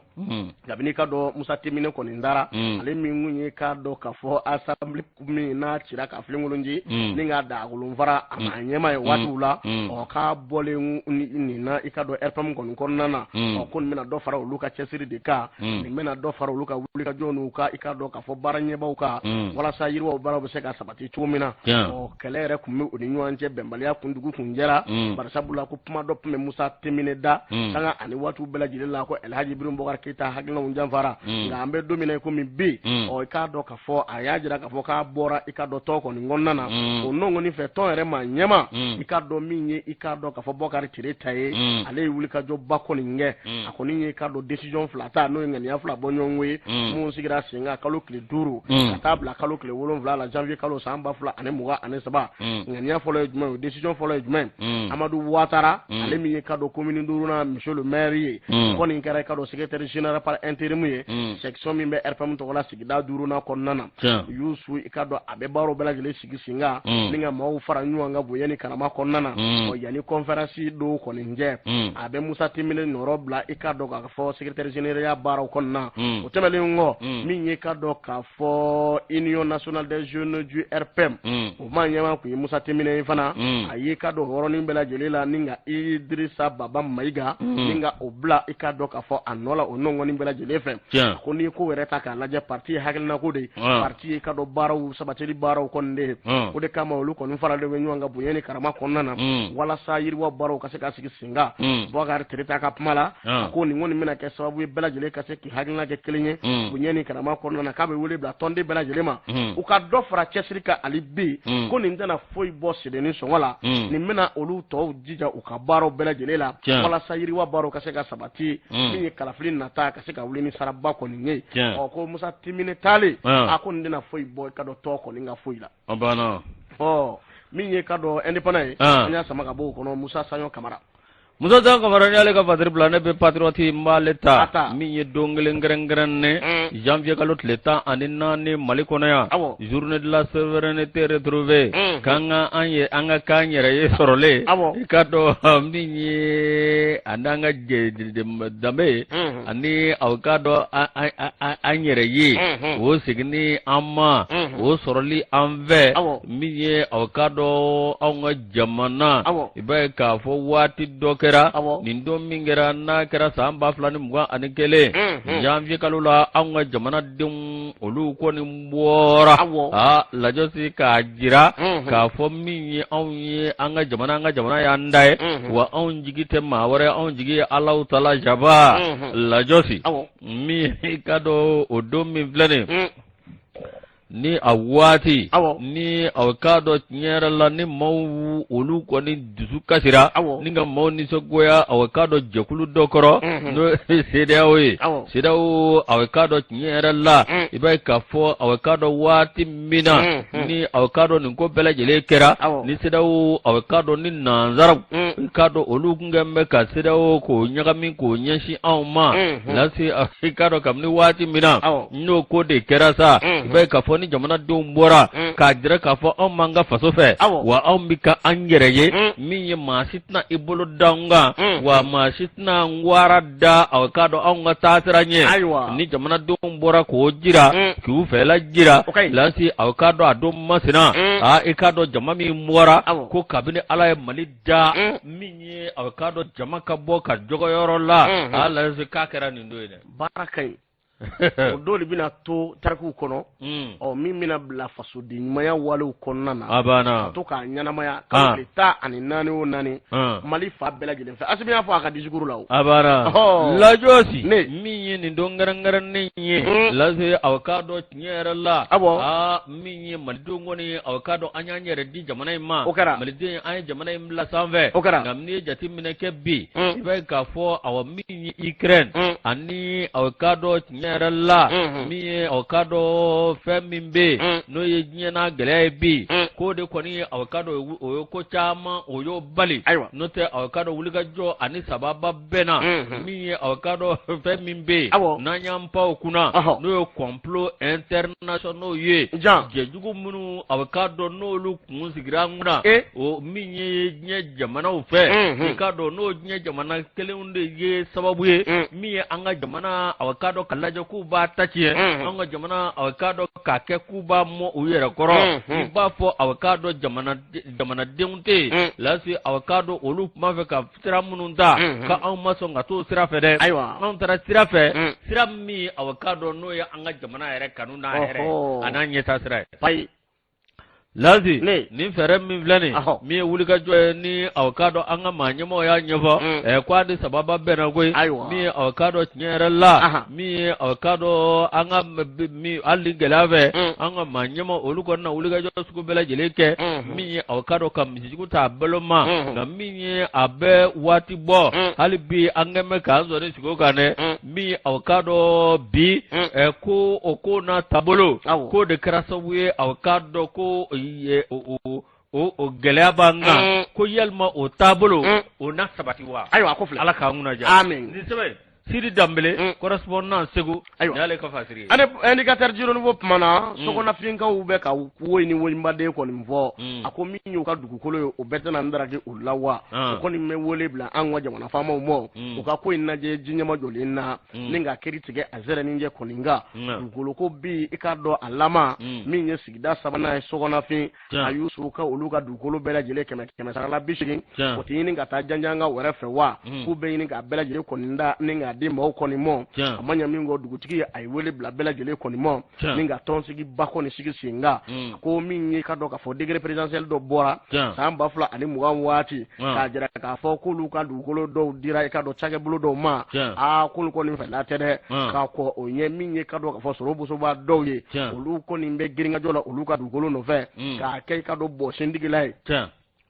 Speaker 1: kabini i k'a dɔn Musa Timbiné kɔni taara ale min kun ye k'a dɔn k'a fɔ assemblée min n'a cira ka filenkolon ci ni k'a dagakolon fara a maa ɲɛmaa ye waatiw la ɔ k'a bɔlen nin na i k'a dɔn RPM kɔni kɔnɔna na ɔ ko nin bɛna dɔ fara olu ka cɛsiri de kan nin bɛna dɔ fara olu ka wulikajɔ n'u ka i k'a dɔn k'a fɔ baara ɲɛbaw kan walasa yiriwaw baaraw bɛ se ka sabati cogo min na ɔ kɛlɛ yɛrɛ tun bɛ u ni ɲɔgɔn cɛ bɛnbaliya kundugu kun jɛra barisabula ko kuma dɔ tun bɛ Musa Timbiné da sanga ani waatiw bɛɛ lajɛlen la ko Elhaji Ibrahim Bubakar Keyita hakilinaw janfara nka an bɛ don min na i komi bi ɔ i k'a dɔn k'a fɔ a y'a jira k'a fɔ k'a bɔra i k'a dɔn tɔn kɔni kɔnɔna na o nɔgɔnin fɛ tɔn yɛrɛ maa ɲɛmaa i k'a dɔn min ye i k'a dɔn k'a fɔ Bubakari Tereta ye ale ye wulikajɔba kɔni kɛ a kɔni ye i k'a dɔn décision fila ta n'o ye ŋaniya fila bɔ ɲɔgɔn ye minnu sigira sen kan kalo tile 5 ka taa bila kalo tile 7 la janvier kalo san 2023 ŋaniya fɔlɔ ye jumɛn ye o décision fɔlɔ ye jumɛn Amadu Watara ale min ye k'a dɔn commune duurunan monsieur le maire ye kɔni kɛra i k'a dɔn secrétaire général par intérim ye section min bɛ RPM tɔgɔ la sigida duurunan kɔnɔna na Yusu i k'a dɔn a bɛ baaraw bɛɛ lajɛlen sigi sen kan ni ka maaw fara ɲɔgɔn kan bonya ni karama kɔnɔna na ɔ yanni conférence dɔw kɔni cɛ a bɛ Musa Timbiné nɔrɔ bila i k'a dɔn k'a fɔ secrétaire général ya baaraw kɔnɔna o tɛmɛnen kɔ min ye k'a dɔn k'a fɔ Union nationale des jeunes du RPM o maa ɲɛmaa tun ye Musa Timbiné ye fana a ye k'a dɔn yɔrɔnin bɛɛ lajɛlen la ni ka Idirisa Baba Mayiga ni ka o bila i k'a dɔn k'a fɔ a nɔ la o nɔngɔni bɛɛ lajɛlen fɛ ko n'i ko yɛrɛ ta k'a lajɛ parti ye hakilinako de ye parti ye k'a dɔn baaraw sabatili baaraw kɔni de ye o de kama olu kɔni faralen bɛ ɲɔgɔn kan bonya ni karama kɔnɔna na walasa yiriwa baaraw ka se ka sigi sen kan Bubakari Tereta ka kuma la a ko nin kɔni bɛna kɛ sababu ye bɛɛ lajɛlen ka se k'i hakilina kɛ kelen ye bonya ni karama kɔnɔna na k'a bɛ wele bila tɔnden bɛɛ lajɛlen ma u ka dɔ fara cɛsiri kan hali bi ko nin tɛna foyi bɔ sedenni sɔngɔ la nin bɛna olu tɔw jija u ka baaraw bɛɛ lajɛlen la walasa yiriwa baaraw ka se ka sabati min ye kalafili nata ka se ka wuli ni saraba kɔni ye ɔ ko Musa Timbiné taalen a ko nin tɛna foyi bɔ i ka dɔn tɔn kɔni ka foyi la ɔ min ye ka dɔn indépendant ye an y'a sama ka bɔ o kɔnɔ Musa Saɲɔ Kamara
Speaker 2: Musa Saɲɔ Kamara n'i y'ale ka fasiri bila ne bɛ patriote n b'ale ta min ye don kelen kɛrɛnkɛrɛnnen janvier kalo tile 14 Mali kɔnɔ yan journée de la souveraineté retrouvée k'an ka an ye an ka k'an yɛrɛ ye sɔrɔlen i k'a dɔn min ye ani an ka danbe ye ani aw k'a dɔn an yɛrɛ ye o seginni an ma o sɔrɔli an fɛ min ye aw k'a dɔn anw ka jamana i b'a ye k'a fɔ waati dɔ kɛra nin don min kɛra n'a kɛra san 2021 janvier kalo la anw ka jamanadenw olu kɔni bɔra aa lajɔsi k'a jira k'a fɔ min ye anw ye an ka jamana an ka jamana y'an ta ye wa anw jigi tɛ maa wɛrɛ anw jigi ye Alahu taala jaba lajɔsi min i k'a dɔn o don min filɛ nin ni a waati ni aw k'a dɔn tiɲɛ yɛrɛ la ni maaw olu kɔni dusu kasira ni ka maaw nisɔngoya aw k'a dɔn jɛkulu dɔ kɔrɔ n'o ye CEDEAO ye CEDEAO aw k'a dɔn tiɲɛ yɛrɛ la i b'a ye k'a fɔ aw k'a dɔn waati min na ni aw k'a dɔn nin ko bɛɛ lajɛlen kɛra ni CEDEAO aw k'a dɔn ni nansaraw i k'a dɔn olu tun kɛlen bɛ ka CEDEAO k'o ɲagami k'o ɲɛsin anw ma lase i k'a dɔn kabini waati min na n'o ko de kɛra sa i b'a ye k'a fɔ ni ni jamanadenw bɔra k'a jira k'a fɔ anw b'an ka faso fɛ, wa anw bɛ ka an yɛrɛ ye, min ye maa si tɛna i bolo da an kan, wa maa si tɛna n wara da aw k'a dɔn anw ka taasira ɲɛ.
Speaker 1: Ayiwa.
Speaker 2: Ni jamanadenw bɔra k'o jira, k'u fɛla jira, Lasi, aw k'a dɔn a don masina, aa, i k'a dɔn jama min bɔra, ko kabini Ala ye Mali da, min ye aw k'a dɔn jama ka bɔ ka jɔgɔyɔrɔ la, aa Lasi, k'a kɛra nin don ye dɛ.
Speaker 1: Baara ka ɲi, o dɔw de bɛna to tarikuw kɔnɔ, ɔ min bɛna bila fasoden ɲumanya walew kɔnɔna na.
Speaker 2: A banna.
Speaker 1: Ka to k'a ɲɛnamaya kalo tile 14 o 4, Mali fan bɛɛ lajɛlen fɛ. Asimi y'a fɔ a ka discours la o.
Speaker 2: A banna. Lajɔsi min ye nin don kɛrɛnkɛrɛnnen ye, Lasi, aw k'a dɔn tiɲɛ yɛrɛ la,
Speaker 1: awɔ,
Speaker 2: aa, min ye malidenw kɔni, aw k'a dɔn an y'an yɛrɛ di jamana in ma.
Speaker 1: O kɛra.
Speaker 2: Maliden, an ye jamana in bila sanfɛ.
Speaker 1: O kɛra.
Speaker 2: Nka n'i ye jateminɛ kɛ bi, i b'a ye k'a fɔ, awa, min ye Ukraine ani aw k'a dɔn tiɲɛ yɛrɛ la, min ye aw k'a dɔn fɛn min bɛ yen, n'o ye diɲɛ n'a gɛlɛya ye bi, k'o de kɔni ye aw k'a dɔn o ye ko caman o y'o bali.
Speaker 1: Ayiwa.
Speaker 2: N'o tɛ, aw k'a dɔn wulikajɔ ani sababa bɛnna, min ye aw k'a dɔn fɛn min bɛ yen, n'an y'an pan o kunna, n'o ye complot internationaux ye, jɛjugu minnu aw k'a dɔn n'olu kun sigira an kunna, o min ye diɲɛ jamanaw fɛ, i k'a dɔn n'o diɲɛ jamana kelenw de ye sababu ye, min ye an ka jamana aw k'a dɔn ka lajɛ k'u b'a ta tiɲɛ, an ka jamana aw k'a dɔn k'a kɛ k'u b'a mɔ u yɛrɛ kɔrɔ, i b'a fɔ aw k'a dɔn jamanadenw tɛ yen. Lasi, aw k'a dɔn olu tun b'a fɛ ka sira minnu ta, ka anw ma sɔn ka t'o sira fɛ dɛ.
Speaker 1: Ayiwa.
Speaker 2: Anw taara sira fɛ, sira min aw k'a dɔn n'o ye an ka jamana yɛrɛ kanu n'a yɛrɛ a n'a ɲɛtaa sira ye.
Speaker 1: Payi.
Speaker 2: Lasi, nin fɛɛrɛ min filɛ nin, min ye wulikajɔ ye ni aw k'a dɔn an ka maa ɲɛmɔgɔ y'a ɲɛfɔ, ɛ ko a ni sababa bɛnna koyi.
Speaker 1: Ayiwa.
Speaker 2: Min ye aw k'a dɔn tiɲɛ yɛrɛ la, min ye aw k'a dɔn an ka min hali ni gɛlɛya fɛ, an ka maa ɲɛmɔgɔ olu kɔni na wulikajɔ sugu bɛɛ lajɛlen kɛ, min ye aw k'a dɔn ka misijugu ta a balo ma. Nka min ye a bɛ waati bɔ, hali bi an kɛn bɛ k'an sɔnni sigi o kan dɛ. Min ye aw k'a dɔn bi, ko o ko n'a taabolo, k'o de kɛra sababu ye aw k'a dɔn ko o gɛlɛya b'an kan, ko yalima o taabolo o na sabati wa?
Speaker 1: Ayiwa, a ko filɛ.
Speaker 2: Ala k'an kunna diya.
Speaker 1: Amin.
Speaker 2: Nin sɛbɛn Sidi Danbele, correspondant Segu.
Speaker 1: Ayiwa.
Speaker 2: Nin y'ale ka fasiri ye.
Speaker 1: Ani indicateur du renouveau kumana, Sɔgɔnafinkaw bɛ ka woyi ni woyinbaden kɔni fɔ. A ko min y'u ka dugukolo ye, o bɛɛ tɛna n daraki u la wa? O kɔni bɛ wele bila an ka jamana faamaw ma, u ka ko in lajɛ ji ɲɛmajɔlen na, ni ka kiri tigɛ a zɛrɛninjɛ kɔni kan. Dugukolo ko bi, i k'a dɔn a lama, min ye sigida sabanan ye, Sɔgɔnafin, a y'u su ka olu ka dugukolo bɛɛ lajɛlen kɛmɛ kɛmɛ sarala 80, o tɛ ɲini ka taa janjanga wɛrɛ fɛ wa? K'u bɛ ɲini k'a bɛɛ lajɛlen kɔni da ni k'a di maaw kɔni mɔ. A ma ɲɛ min kɔ, dugutigi a ye wele bila bɛɛ lajɛlen kɔni mɔ, ni ka tɔnsigiba kɔni sigi sen kan. Ko min ye ka dɔn k'a fɔ décret présidentiel dɔ bɔra san 2020 waati, k'a jira k'a fɔ k'olu ka dugukolo dɔw dira i ka dɔn cakɛbolo dɔw ma. Aa, k'olu kɔni fɛla tɛ dɛ, k'a kɔ o ɲɛ. Min ye ka dɔn k'a fɔ sɔrɔ bosoba dɔw ye, olu kɔni bɛ girinkajɔ la olu ka dugukolo nɔfɛ, k'a kɛ i ka dɔn bɔsendigila ye.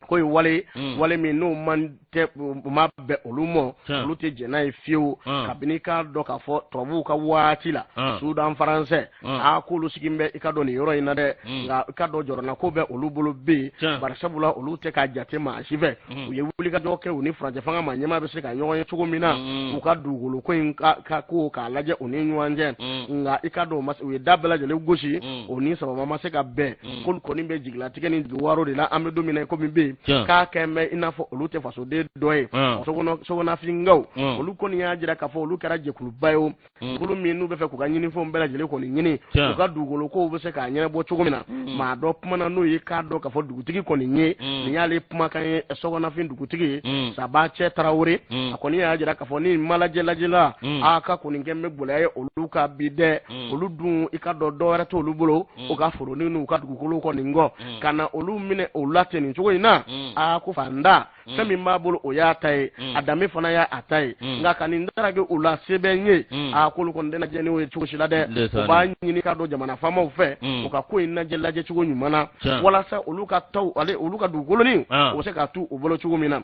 Speaker 1: K'o ye wale wale min n'o man tɛ, o ma bɛn olu ma, olu tɛ jɛn n'a ye fiyewu. Kabini k'a dɔn k'a fɔ tubabuw ka waati la, Soudan français, aa, k'olu sigilen bɛ i ka dɔn nin yɔrɔ in na dɛ. Nka i ka dɔn jɔrɔna ko bɛ olu bolo bɛ yen, bari sabula olu tɛ k'a jate maa si fɛ. U ye wulikajɔ kɛ, u ni furancɛ fanga maa ɲɛmaa bɛ se ka ɲɔgɔn ye cogo min na, u ka dugukolo ko in ka ko k'a lajɛ u ni ɲɔgɔn cɛ. Nka i ka dɔn u ye da bɛɛ lajɛlen gosi, o ni sababa ma se ka bɛn. K'olu kɔni bɛ jigilatigɛ ni waro de la an bɛ don min na komi bɛ yen, k'a kɛ bɛ i n'a fɔ olu tɛ fasoden dɔ ye. Sɔgɔnafinkaw, olu kɔni y'a jira k'a fɔ olu kɛra jɛkuluba ye o, kulu min n'u bɛ fɛ k'u ka ɲinifɛnw bɛɛ lajɛlen kɔni ɲini, u ka dugukolo kow bɛ se k'a ɲɛnabɔ cogo min na. Maa dɔ kumana, n'o ye k'a dɔn k'a fɔ dugutigi kɔni ye, nin y'ale kumakan ye, Sɔgɔnafin dugutigi ye, Sabacɛ Tarawele. A kɔni y'a jira k'a fɔ ni ma lajɛ lajɛla, a ka kɔni kɛ bɛ gɛlɛya ye olu ka bi dɛ. Olu dun, i ka dɔn dɔwɛrɛ t'olu bolo u ka foronin n'u ka dugukolo kɔni kɔ, ka na olu minɛ o la ten nin cogo in na. Aa, ko fanda fɛn min b'a bolo, o y'a ta ye, a danbe fana y'a ta ye, nka ka nin daraki u la se bɛ n ye, aa, k'olu kɔni tɛna jɛn n'o ye cogo si la dɛ. U b'a ɲini ka dɔn jamana faamaw fɛ, u ka ko in lajɛ lajɛcogo ɲuman na, walasa olu ka taw ale olu ka dugukolonin o bɛ se ka to u bolo cogo min na.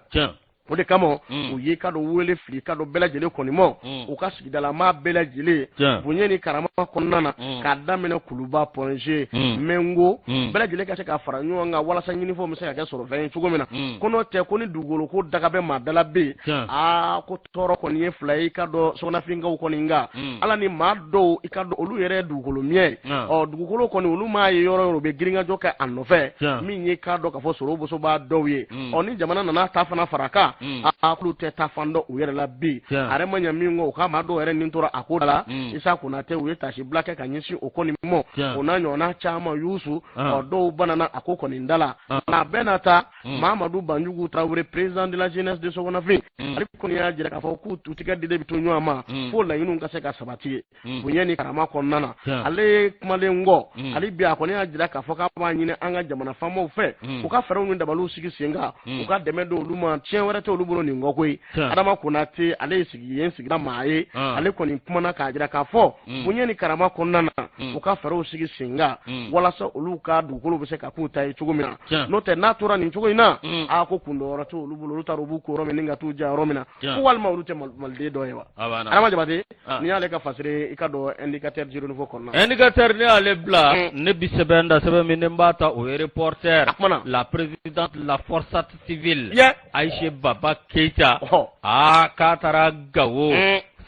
Speaker 1: O de kama u ye ka dɔn wele fili ka dɔn bɛɛ lajɛlen kɔni ma, u ka sigidalamaa bɛɛ lajɛlen, bonya ni karama kɔnɔna na k'a daminɛ Kuluba Point G Mengo bɛɛ lajɛlen ka se ka fara ɲɔgɔn kan walasa ɲinifɛnw bɛ se ka kɛ sɔrɔfɛn ye cogo min na. Ko n'o tɛ ko ni dugukolo ko daga bɛ maa da la bɛ yen, aa ko tɔɔrɔ kɔni ye fila ye i ka dɔn Sɔgɔnafinkaw kɔni kan ala ni maa dɔw i ka dɔn olu yɛrɛ ye dugukolo miɲɛ ye. Ɔ dugukolo kɔni olu m'a ye yɔrɔ yɔrɔ u bɛ girinkajɔ kɛ a nɔfɛ min ye k'a dɔn k'a fɔ sɔrɔ bosobaa dɔw ye. Ɔ ni jamana nana ta fana fara kan, aa k'olu tɛ taa fan dɔn u yɛrɛ la bi. A yɛrɛ ma ɲɛ min kɔ, u ka maa dɔw yɛrɛ ni tora a ko da la. Isa Konatɛ u ye taasibila kɛ ka ɲɛsin o kɔni mɔ, o n'a ɲɔgɔnna caman Yusu. Ɔ dɔw banana a ko kɔni da la. Nka bɛɛ n'a ta, Mamadu Banjugu Tarawele, président de la jeunesse de Sɔgɔnafin, ale kɔni y'a jira k'a fɔ k'u u tigɛ dilen bɛ to ɲɔgɔn ma fo laɲiniw ka se ka sabati bonya ni karama kɔnɔna na. Ale kumalen kɔ, hali bi a kɔni y'a jira k'a fɔ k'a b'a ɲini an ka jamana faamaw fɛ u ka fɛɛrɛw ni dabaliw sigi sen kan, u ka dɛmɛ don olu ma. Tiɲɛ wɛrɛ tɛ olu bolo nin kɔ koyi. Adama Konate, ale ye sigi yen sigida maa ye, ale kɔni kumana k'a jira k'a fɔ bonya ni karama kɔnɔna na, u ka fɛɛrɛw sigi sen kan walasa olu ka dugukolo bɛ se ka k'u ta ye cogo min na. N'o tɛ, n'a tora nin cogo in na, aa ko kun dɔ wɛrɛ tɛ olu bolo, olu taara u b'u ko yɔrɔ min ni ka t'u ja yɔrɔ min na, ko walima olu tɛ maliden dɔ ye wa? Adama Jabate, n'i y'ale ka fasiri i ka dɔn Indicateur du Renouveau kɔnɔna.
Speaker 2: Indicateur, ne y'ale bila, ne bi sɛbɛn da, sɛbɛn min ne b'a ta, o ye Reporter. La présidente la Forsat civile, Ayise Baba Keyita, aa k'a taara Gawo,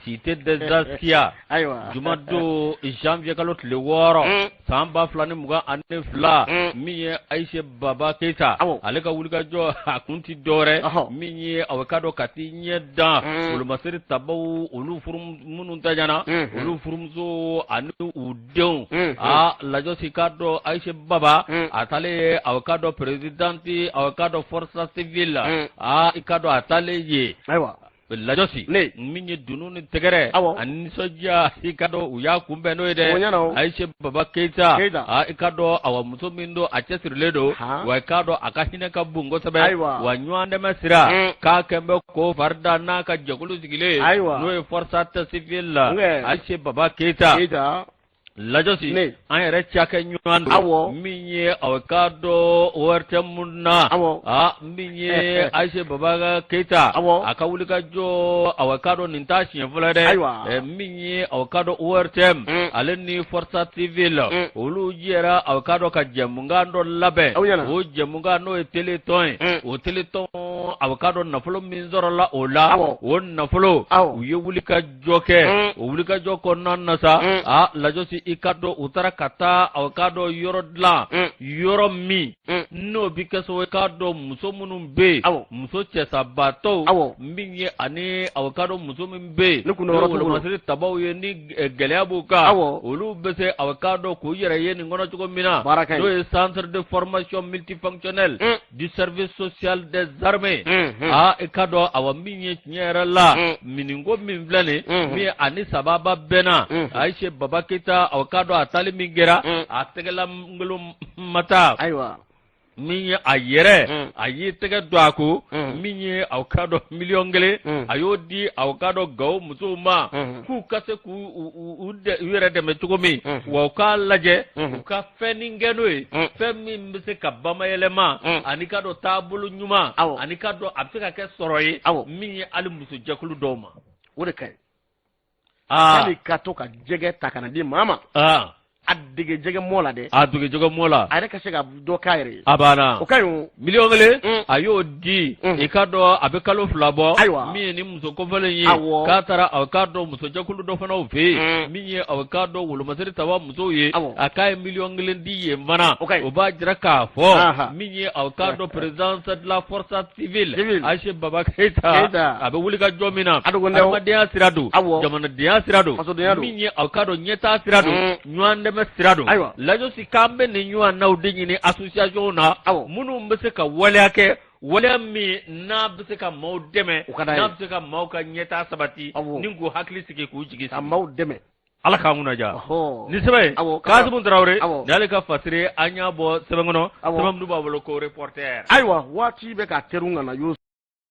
Speaker 2: Cité des Askias, jumadon janvier kalo tile 6 san 2022. Min ye Ayise Baba Keyita, ale ka wulikajɔ a kun tɛ dɔwɛrɛ min ye a ka dɔn ka t'i ɲɛ da wolomasiri tabaw, olu furu minnu taɲana, olu furumuso ani u denw. Aa Lajɔsi, k'a dɔn Ayise Baba a taalen a ka dɔn présidente a ka dɔn Forsa civile la, aa i ka dɔn a taalen ye.
Speaker 1: Ayiwa
Speaker 2: Lajɔsi, min ye dunun ni tɛgɛrɛ ani nisɔndiya, i ka dɔn u y'a kunbɛn n'o ye dɛ. Ayise Baba Keyita, aa i ka dɔn awa muso min don, a cɛsirilen don, wa i k'a dɔn a ka hinɛ ka bon kosɛbɛ, wa ɲɔgɔn dɛmɛ sira k'a kɛn bɛ k'o fari da n'a ka jɛkulu sigilen, n'o ye Forsa civile la. Ayise Baba Keyita, Lajɔsi, an yɛrɛ cakɛ ɲɔgɔn don min ye a k'a dɔn ORTM na, aa min ye Ayise Baba Keyita, a ka wulikajɔ a k'a dɔn nin t'a siɲɛ fɔlɔ dɛ. Min ye a k'a dɔn ORTM ale ni Forsa civile, olu jɛra a k'a dɔn ka jɛmukan dɔ labɛn. O jɛmukan n'o ye téléthon ye, o téléthon a k'a dɔn nafolo min sɔrɔla o la, o nafolo u ye wulikajɔ kɛ. O wulikajɔ kɔnɔna na sa, a Lajɔsi, i ka dɔn u taara ka taa a k'a dɔn yɔrɔ dilan, yɔrɔ min n'o bɛ kɛ sababu ye k'a dɔn muso minnu bɛ yen, muso cɛsabaatɔw min ye, ani a k'a dɔn muso min bɛ yen n'o wolomasiri tabaw ye, ni gɛlɛya b'u kan, olu bɛ se a k'a dɔn k'u yɛrɛ ye nin kɔnɔ cogo min na, n'o ye centre de formation multifonctionnel du service social des armées. Aa i ka dɔn awa min ye tiɲɛ yɛrɛ la, miniko min filɛ nin min ye ani sababa bɛnna, Ayise Baba Keyita a k'a dɔn a taali min kɛra, a tɛgɛlankolon ma taa.
Speaker 1: Ayiwa
Speaker 2: min ye a yɛrɛ, a y'i tɛgɛ don a ko, min ye aw k'a dɔn miliyɔn 1, a y'o di aw k'a dɔn Gawo musow ma, k'u ka se k'u u yɛrɛ dɛmɛ cogo min, wa u k'a lajɛ u ka fɛn kɛ n'o ye, fɛn min bɛ se ka bamayɛlɛma ani k'a dɔn taabolo ɲuman, ani k'a dɔn a bɛ se ka kɛ sɔrɔ ye min ye hali musojɛkulu dɔw ma.
Speaker 1: O de ka ɲi. Hali ka to ka jɛgɛ ta ka na di maa ma, a dege jɛgɛ mɔ la dɛ.
Speaker 2: A dege jɛgɛ mɔ la.
Speaker 1: A yɛrɛ ka se ka dɔ k'a yɛrɛ ye.
Speaker 2: A banna.
Speaker 1: O ka ɲi o.
Speaker 2: Miliyɔn 1, a y'o di. I k'a dɔn a bɛ kalo 2 bɔ.
Speaker 1: Ayiwa
Speaker 2: min ye ni muso kofɔlen ye, k'a taara a k'a dɔn musojɛkulu dɔ fana fɛ yen, min ye a k'a dɔn wolomasiri taba musow ye, a k'a ye miliyɔn 1 di yen fana. O b'a jira k'a fɔ min ye a k'a dɔn présidente de la Force civile Ayise Baba Keyita, a bɛ wuli ka jɔ min na, adamadenya sira don, jamanadenya sira don, min ye a k'a dɔn ɲɛtaa sira don, ɲɔgɔn dɛmɛ sira don. Lajɔsi, k'an bɛ nin ɲɔgɔnnaw de ɲini association na, minnu bɛ se ka waleya kɛ, waleya min n'a bɛ se ka maaw dɛmɛ, n'a bɛ se ka maaw ka ɲɛtaa sabati ni k'u hakili sigi, k'u jigi sigi,
Speaker 1: ka maaw dɛmɛ.
Speaker 2: Ala k'an kunna diya. Ni sɛbɛn ye Kasimu Tarawele ni ale ka fasiri, an y'a bɔ sɛbɛn kɔnɔ, sɛbɛn minnu b'a bolo ko Reporter.
Speaker 1: Ayiwa, waati bɛ ka terun ka na.